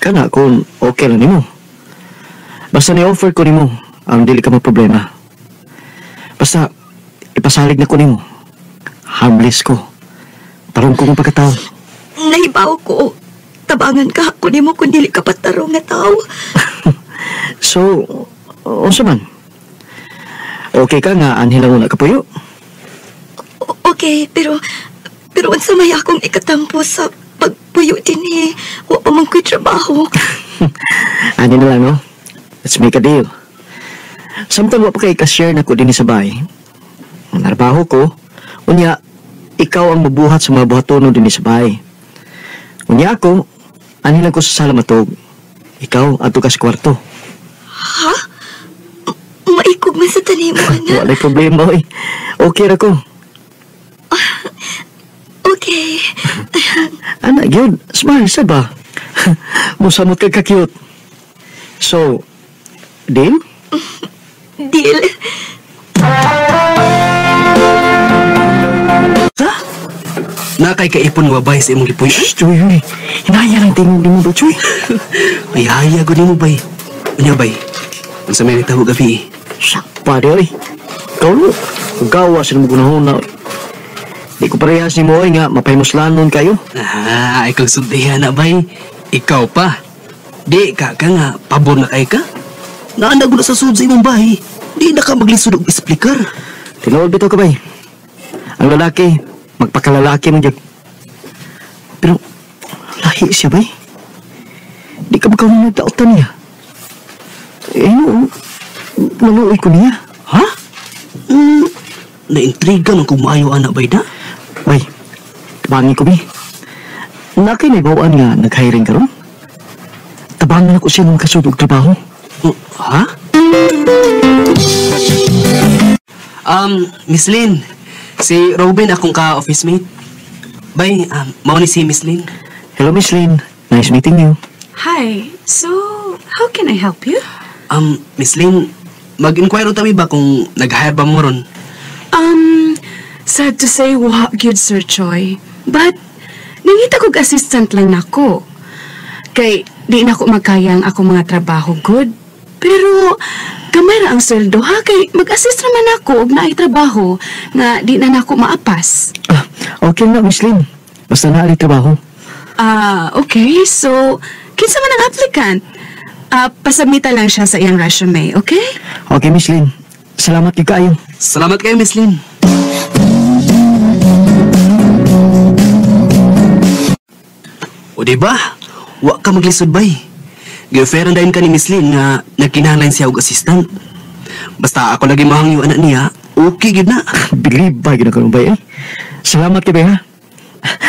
Kana kung okay lang nimo. Basta ni-offer ko nimo ang dili ka maproblema. Basta ipasalig na ko nimo. Harmless ko. Tarong ko ng pagkatao. Nahibaw ko. Tabangan ka ako nimo kung dili ka patarong nga tao. So, unsa man? Okay ka nga anhi lang una kapuyo? Okay, pero unsa may akong ikatampo sa pagpuyo dinhi? Wa pa man ko'y trabaho. Ani na lang, no? Let's make a deal. Samtang wa pa kay ka-share na ko dinhi sa bahay. Ang trabaho ko, unya, ikaw ang mabuhat sa mga buhatono dinhi sa bahay. Unya ako, ani lang ko sa sala matog. Ikaw, adto ka sa kwarto. Ha? Maikog man sa tanimo, anak. Wala'y problema, oy. Okay ra ko. Okay. Anak, yun. Smile, sa ba? Musamot ka ka-cute. So, deal? Deal. Ha? Nakay kaipon nga babae sa imong gipuy. Shh, Chuy, uy. Hinaya lang tingog nimo ba, Chuy? Ay, haya ko nimo, bay. Ano, bay? Ang sa may nagtaho gabi, eh. Sakpa, di, oy. Ikaw, no? Gawa sa nung gunahon na, oy. Di ko parehas ni mo, oy, nga mapahimuslanon kayo. Ah, ikaw sultihan na, bay. Ikaw pa. Di ka nga, pabor na kay ka. Naandag na sa sud sa imong bahay. Di na ka maglisod og esplikar. Tinuod bitaw ka, bay. Ang lalaki, magpakalalaki man jud. Pero, lahi siya, bay. Di ka magkaroon ng daotan niya. Eh, no, naluoy ko niya. Ha? Naintriga man kung maayo anak, bay, da? Bay, tabangi ko, bay. Nakay may bawaan nga nag-hiring karon. Tabangan ako siya ng kasud og trabaho. Ha? Miss Lynn, si Robin akong ka-office mate. Bay, mao ni si Miss Lynn. Hello, Miss Lynn. Nice meeting you. Hi. So, how can I help you? Miss Lynn, mag-inquire tabi ba kung nag-hire ba mo ron? Sad to say, wa gyud, Sir Choi. But, nangita kog assistant lang nako. Kay, di na ko magkaya ang akong mga trabaho, good. Pero, gamay ra ang sweldo, ha? Kay, mag-assist naman ako og naay trabaho nga di na nako maapas. Okay na, Miss Lynn. Basta naa trabaho. Okay. So, kinsa man ang applicant? Pasubmita lang siya sa iyang resume, okay? Okay, Miss Lynn. Salamat kay kayo. Salamat kayo, Miss Lynn. O diba? Wa ka maglisod, bay. Gi-offeran dayon ka ni Miss Lynn nga nagkinahanglan siya og assistant. Basta ako lagi mahangyo anak niya, okay gid na. Believe ba gid ako bay, eh? Salamat kay bay, ha.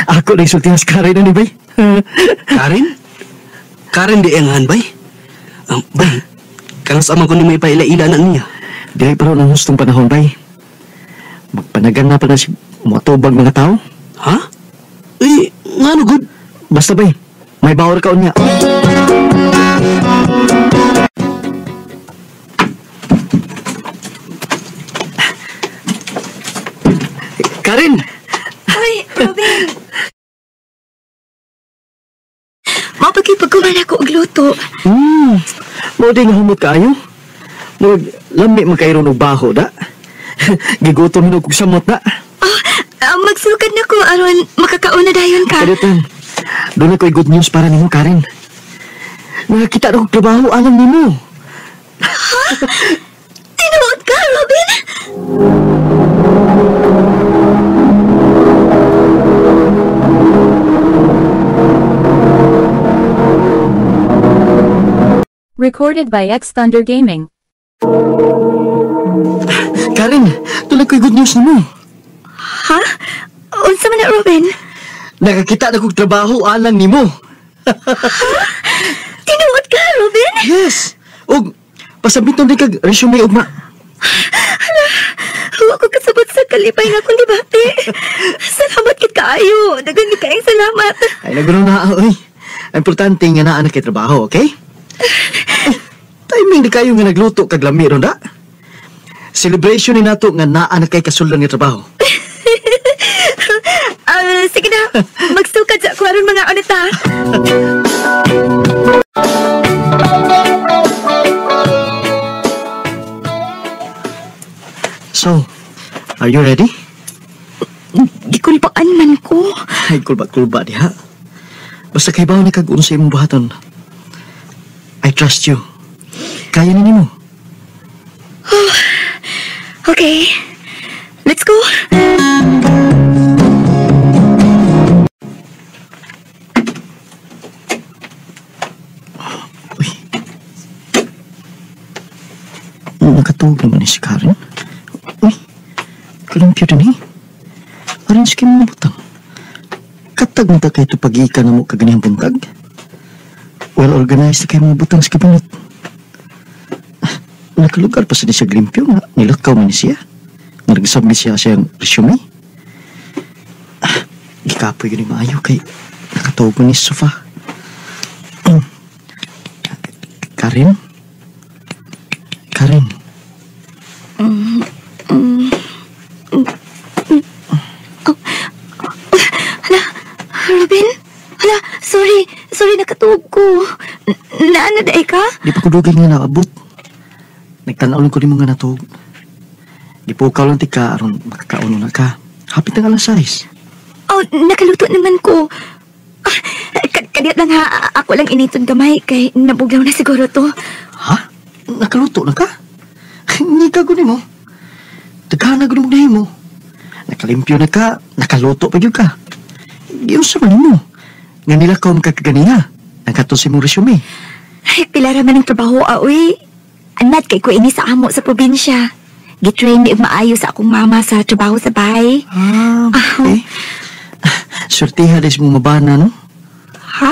Ako na isultihan sa Karen na ni bay. Karen? Karen di ang han, bay. Bay, kanus amang ko ni may paila-ila na niya. Dili pa ron ang hustong panahon, bay. Magpanagan na pa na si matubag mga tao. Ha? Eh, ngano good? Basta bay, may bawar ka niya. Karen! Ay, Robin! Mapagkipagkuman ako og luto. Mao di nga humot kaayo. Murag lami man kaayo og baho da. Gigutom hinog kog samot da. Magsukad na ko aron makakaon na dayon ka. Kadutan. Doon ako'y good news para nimo, Karen. Nakakita na kog trabaho alang nimo. Ha? Tinuod ka, Robin? Recorded by X Thunder Gaming. Karen, tulad ko'y good news nimo. Ha? Unsa man na, Robin? Nakakita na kog trabaho alang nimo. Tinuod ka, Robin? Yes. Og pasabiton din kag resume ugma. Hala, wa ko kasabot sa kalipay nga akong gibati. Salamat kit kaayo. Daghan gid kaayong salamat. Ay, nagulo na, oy. Ang importante nga naa na kay trabaho, okay? Ay, timing di kayo nga nagluto kag lami ron da. Celebration ni nato nga naa na kay kasuldan nga trabaho. Sige na, magsukad sa ako aron mga ano ta. So, are you ready? Gikulbaan man ko. Ay, kulba-kulba diha. Basta kay bawo na kag unsa imong buhaton. I trust you. Kaya ni nimo. Oh, okay. Let's go. Uy. Nakatuog naman ni si Karen. Uy, kalimpyo din eh. Arrange kayo mga butang. Katag na ta kayo ito pag-iika na mo kaganihang buntag. Well organized na kayo mga butang sa kabinet. Nakalugar pa sa ni siya glimpyo nga nilakaw man ni siya. Nag-submit siya siyang resume. Gikapoy yun yung maayo kay nakatawag mo ni sofa. Karen? Karen? Hala, Robin? Hala, sorry. Sorry, nakatuog ko. Naano daay ka? Di pa ko dugay nga naabot. Nagtanaw lang ko ni mga natuog. Gipukaw lang tika aron makakaon na ka. Hapit ang alas 6. Oh, nakaluto naman ko. Kadiyot lang ha. Ako lang initon gamay kay nabuglaw na siguro to. Ha? Nakaluto na ka? Hindi ka guni mo. Daghan na guni mo. Nakalimpyo na ka. Nakaluto pa yun ka. Giunsa man mo. Nga nila ka makakaganiha. Nagkato si mong resume. Ay, pila raman ang trabaho, aoy. Anat kay ko ini sa amo sa probinsya. Gitrain ni maayo sa akong mama sa trabaho sa bahay. Ah, okay. Surtiha des mo mabana, no? Ha?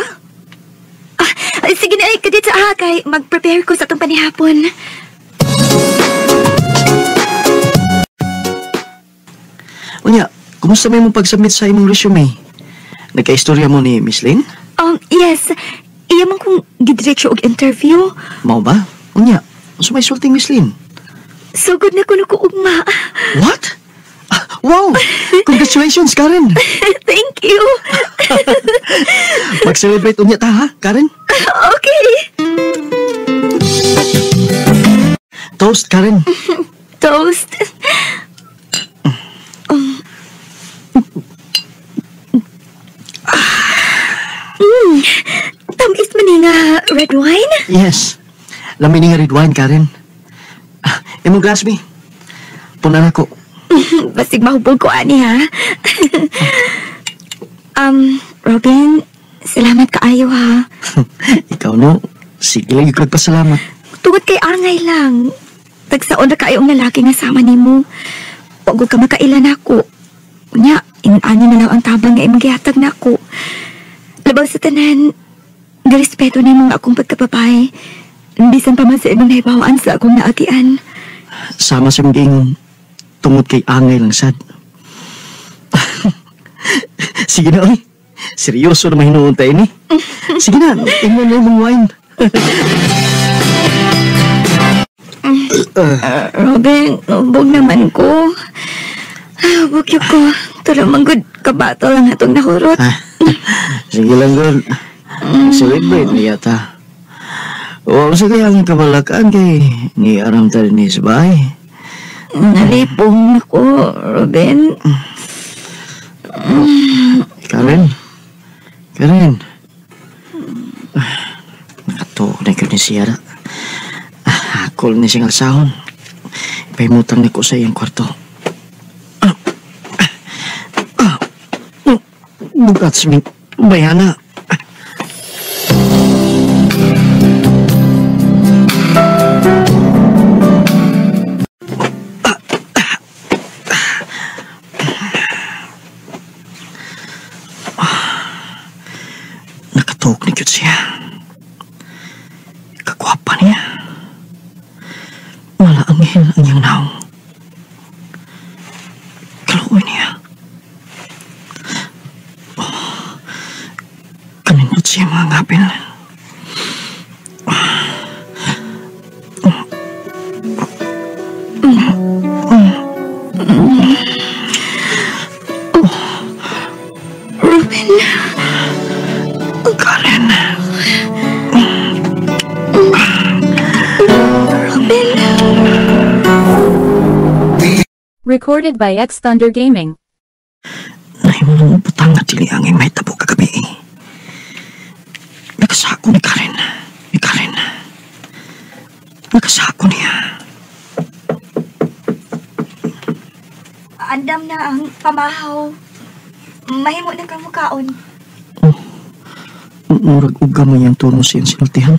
Sige na, ay, kadit sa kay mag-prepare ko sa itong panihapon. Unya, kumusta may mong pag-submit sa imong resume? Nagka-istorya mo ni Miss Lynn? Yes. Iya man kong gidiretso og interview. Mao ba? Unya, so may sulting Miss Lynn? Sugod na ko na ko ugma. What? Wow! Congratulations, Karen! Thank you! Mag-celebrate unya ta, ha, Karen? Okay! Toast, Karen! Toast! Tamis man ni nga red wine? Yes. Lami ni nga red wine, Karen. Imong glass, mi. Punan ako. Basig mahubog ko, ani, ha? Robin, salamat kaayo, ha? Ikaw, no? Sige lang, ikaw nagpasalamat. Tungod kay angay lang. Tagsaon na kaayo ang lalaki nga sama nimo. Wag ka makailan ako. Unya, inani na lang ang tabang nga imong gihatag nako. Labaw sa tanan, girespeto nimo ang akong pagkababay. Bisan pa man sa imong nahibawaan sa akong naagian. Sama sa imong giingon, tungod kay angay lang sad. Sige na, oy. Seryoso na mahinuon tayo ni. Sige na, ingon na imong wine. Robin, ubog naman ko. Ubog yun ko. Tulong manggod, kabato lang atong nahurot. Sige lang, girl. Celebrate niya ta. Wow, sa kaya ang kabalakaan kay ni aram ta rin sa bahay. Nalipong ako, Robin. Karen? Karen? Nakatuok na ikaw ni Sierra. Hakol ni siyang alsahon. Ipahimutang na ko sa iyang kwarto. Bugat sa ming bayana. Nakatuok ni cute siya. Kakwapa niya. Wala anghel ang iyang naong. Kaluoy niya. Oh, kanindot siya mga ngapil. Recorded by X Thunder Gaming. Nahimo nang butang nga dili ang mahitabo kagabi. Nakasako ni Karen. Ni Karen. Nakasako niya. Andam na ang pamahaw. Mahimo na kang mukaon. Oh, murag uga mo yung tono siyang sinultihan.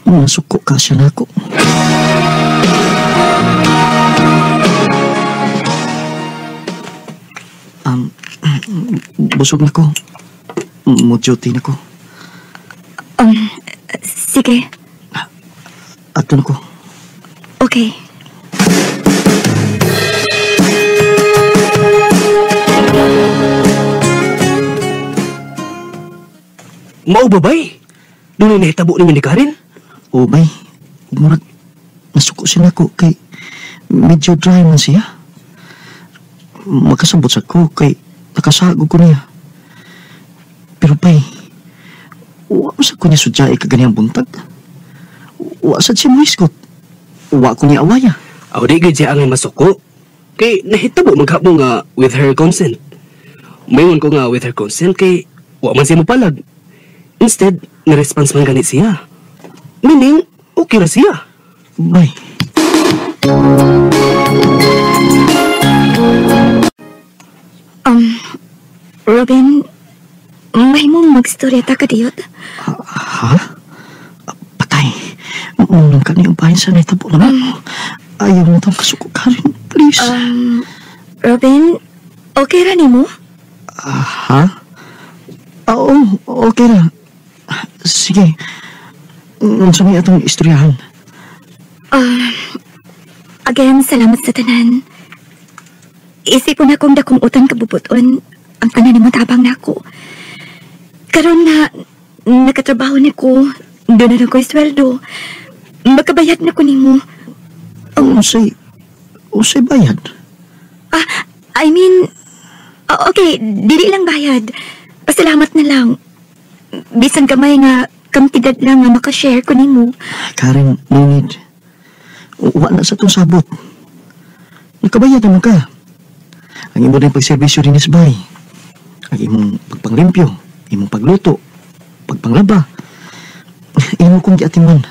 Nasuko ka siya nako. Busog na ko. Mo-duty na ko. Sige. Ato na ko. Okay. Mao ba bay? Doon ay nahitabo ninyo ni Karen? Oo bay. Murag nasuko siya nako kay medyo dry man siya. Makasabot sa ko kay nakasago ko niya. Pero bay, wa sa ko niya sudyay kaganiyang buntag. Wa sad siya muhisgot. Wa ko niya awaya. Aw di gid siya angay masuko. Kay nahitabo maghapon nga with her consent. Mayon ko nga with her consent kay wa man siya mopalag. Instead, na-response man ganit siya. Meaning, okay ra siya. Bay. Robin, may mong magstorya ka diyot. Ha? Patay. Munang ka niyong bahin sa nahitabo naman. Ayaw na itong kasuko, Karen. Please. Robin, okay ra nimo? Ha? Oo, okay ra. Sige. Unsa may atong istoryahan? Again, salamat sa tanan. Isipon akong dakong utang kabubuton ang tanan nimo tabang nako. Karon na nakatrabaho ni ko, doon na ko sweldo. Makabayad na ko nimo. Unsay bayad? I mean, okay, dili lang bayad. Pasalamat na lang. Bisan gamay nga kantidad lang nga makashare ko nimo. Karen, no need. Wa na sa itong sabot. Nakabayad naman ka. Ang imo na pagserbisyo rin is bay. Ang imong pagpanglimpyo, imong pagluto, pagpanglaba. Imo kong giatiman.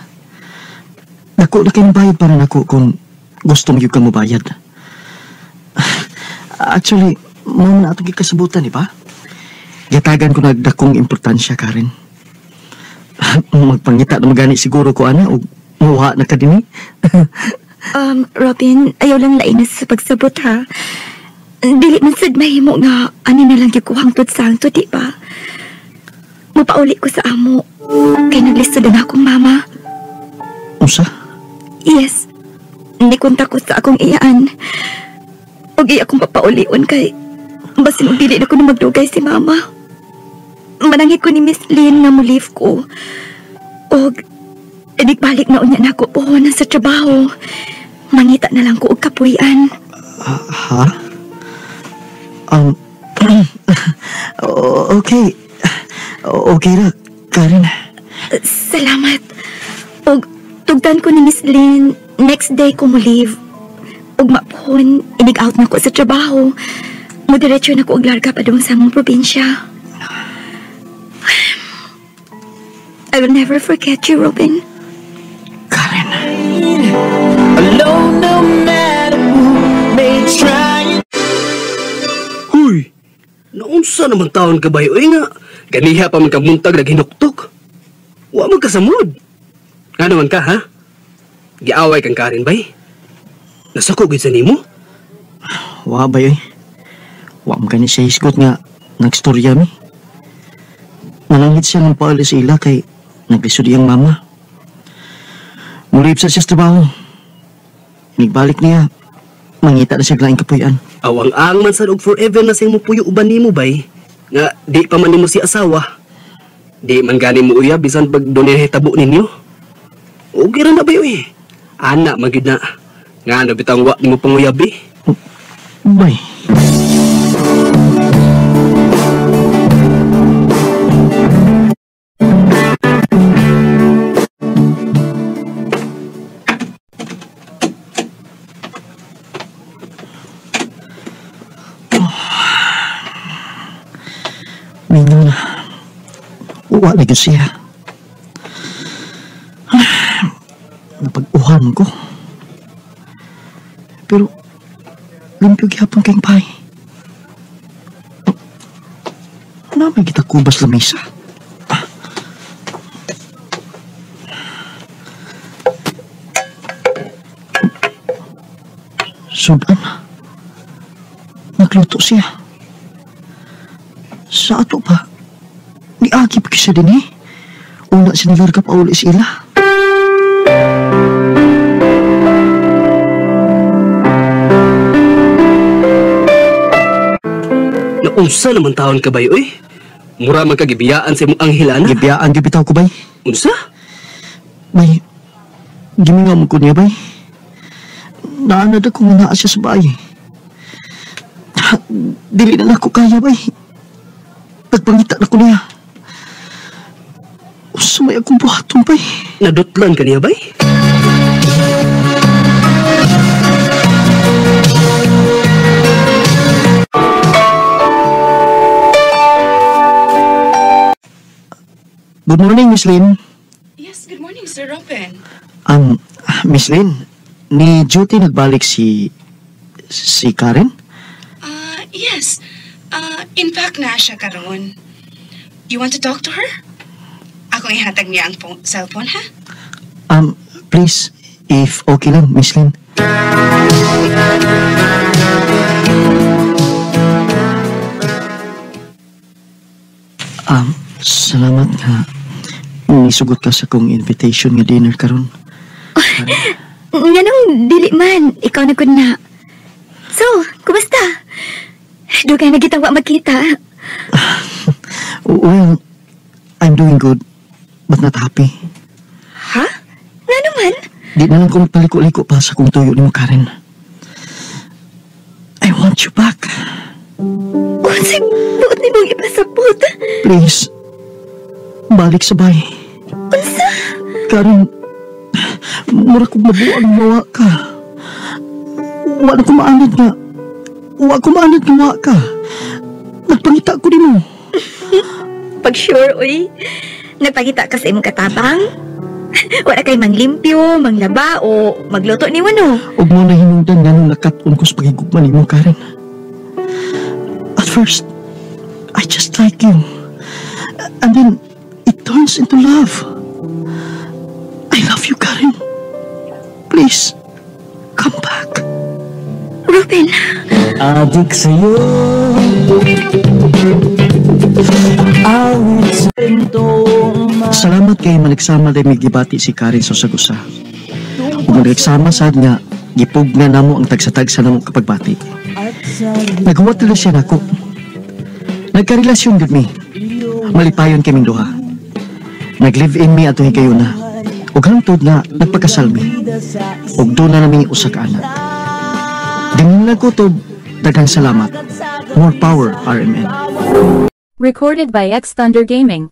Dako na kayong bayad para nako kung gusto mo yung kang mabayad. Actually, mao na atong gikasabutan, di ba? Gatagan ko na dakong importansya, Karen. Magpangita na magani siguro ko, ana, o muha na ka din, eh. Robin, ayaw lang lainas sa pagsabot, ha? Dili man sad mahimo nga, ano na lang yung kuhangtod sa hangtod, di ba? Mapauli ko sa amo, kay naglisod na akong mama. Usa? Yes. Nikunta ko sa akong iyaan. Og iya akong papaulion kay basin dili na ko na magdugay si mama. Manangit ko ni Miss Lynn nga mo-leave ko. Og balik na unya na ako puhunan sa trabaho. Mangita na lang ko og kapuy-an. Ha? Okay. Okay ra, Karen. Salamat. Og tugtan ko ni Miss Lynn, next day ko mo-leave. Og mapuhon, inig-out na ko sa trabaho. Mudiretso na ko og larga padung sa among probinsya. I will never forget you, Robin. Karen. Alone, no matter who may try. Huy! Naunsa naman taon ka ba? Uy nga, ganiha pa man kamuntag naghinuktok. Wa man kasamod. Nga naman ka, ha? Giaway kang Karen, bay? Nasako gid sa nimo? Wa bay, oy. Wa man gani siya hisgot nga nagstorya mi. Nalangit siya ng paali sa ila kay naglisod iyang mama. Mulib sa siya sa trabaho. Nigbalik niya, mangita na siya laing kapuy-an. Awang-ang man sad og forever na siyang mupuyo uban nimo bay. Nga di pa man nimo si asawa. Di man gani mo uyab bisan pag dunay hitabo ninyo. Okay ra na bay oy. Ana man gyud na. Nga ano bitang wa nimo panguyab eh. Bay. Wa na gyud siya. Napag-uhan ko. Pero, limpyo gihapon kayong bahay. Ano may kita kubas lamisa? Sudan. Nagluto siya. Sa ato pa, niagi pa siya din eh. Una siya nilarga pa uli sila. Naunsa naman taon ka bay, oy? Mura man kagibiyaan sa imong anghel, ana. Gibiyaan, gibitaw ko, bay. Unsa? Bay, gimingaw mo ko niya, bay. Naanad ako nga naa siya sa bahay. Dili na nako kaya, bay. Nagpangita na ko niya. Unsa may akong buhaton, bay? Nadutlan ka niya, bay? Good morning, Miss Lynn. Yes, good morning, Sir Robin. Miss Lynn, ni duty nagbalik si Karen? Yes. In fact, naa siya karon. You want to talk to her? Akong ihatag niya ang cellphone, ha? Please, if okay lang, Miss Lynn. Salamat nga. Nisugot ka sa kong invitation nga dinner karon. Nganong dili man, ikaw na gud na. So, kumusta? Dugay na kita wa magkita. Well, I'm doing good, but not happy. Ha? Ngano man? Di na lang ko magpaliko-liko pa sa kong tuyo nimo, Karen. I want you back. Unsay buot nimong ipasabot? Please, balik sa bahay. Unsa? Karen, mura kong mabuang mawa ka. Wa na ko maanad nga. Wa ko maanad nga wa ka. Nagpangita ko nimo. Pag sure, uy. Nagpangita ka sa imong katabang? Wala kay manglimpyo, manglaba, o magluto ni wano. Ug mo na hinungdan nga nung nakat-on ko sa pagigugma nimo, Karen. At first, I just like you. And then, it turns into love. I love you, Karen. Please, come back. Ruben. Adik sa'yo. Awit sa Salamat kay managsama dahil may gibati si Karen sa usa. Ug managsama sad nga, gipug na namo ang tagsa-tagsa namo kapagbati. Nagawa tuloy siya nako. Nagkarelasyon gud mi. Malipayon kaming duha. Nag-live-in mi ato higayuna. Ug hangtod nga nagpakasal mi. Ug doon na nami usa ka anak. Dingon ko to, daghang salamat. More power, RMN. Recorded by X Thunder Gaming.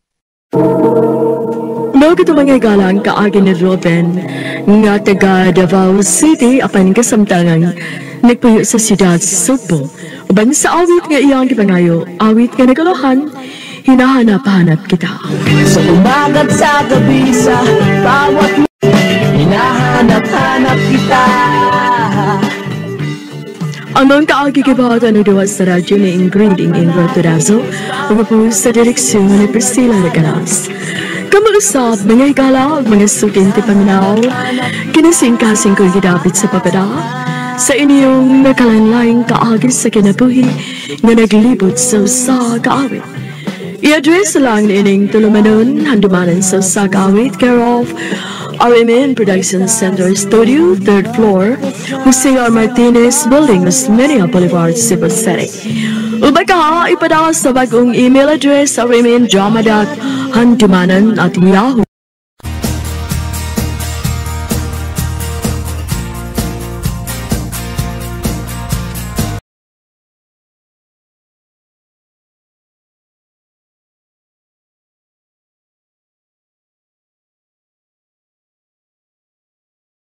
Mao gito mga galang kaagi ni Robin nga taga Davao City apan kasamtangan nagpuyo sa siyudad Sugbo. Uban sa awit nga iyang gipangayo, awit nga nagalohan, hinahanap-hanap kita. Sa umaga't sa gabi sa bawat hinahanap-hanap kita. Ang mga kaagi gibahatan ng duwa sa radyo ni Ingrid Ingrid Turazo ug po sa direksyon ni Priscilla Regalas. Kamausap, mga higala, mga suking tipaminaw, kinasingkasing ko gidapit sa papada, sa inyong nakalanlaing kaagi sa kinabuhi nga naglibot sa usa ka awit. I-address lang ining tulumanon, handumanan sa usa ka awit, care of RMN Production Center Studio, 3rd floor, Jose R. Martinez Building, Osmeña Boulevard, Cebu City. Ubay ka, ipadala sa bagong email address rmndrama.handumanan@yahoo.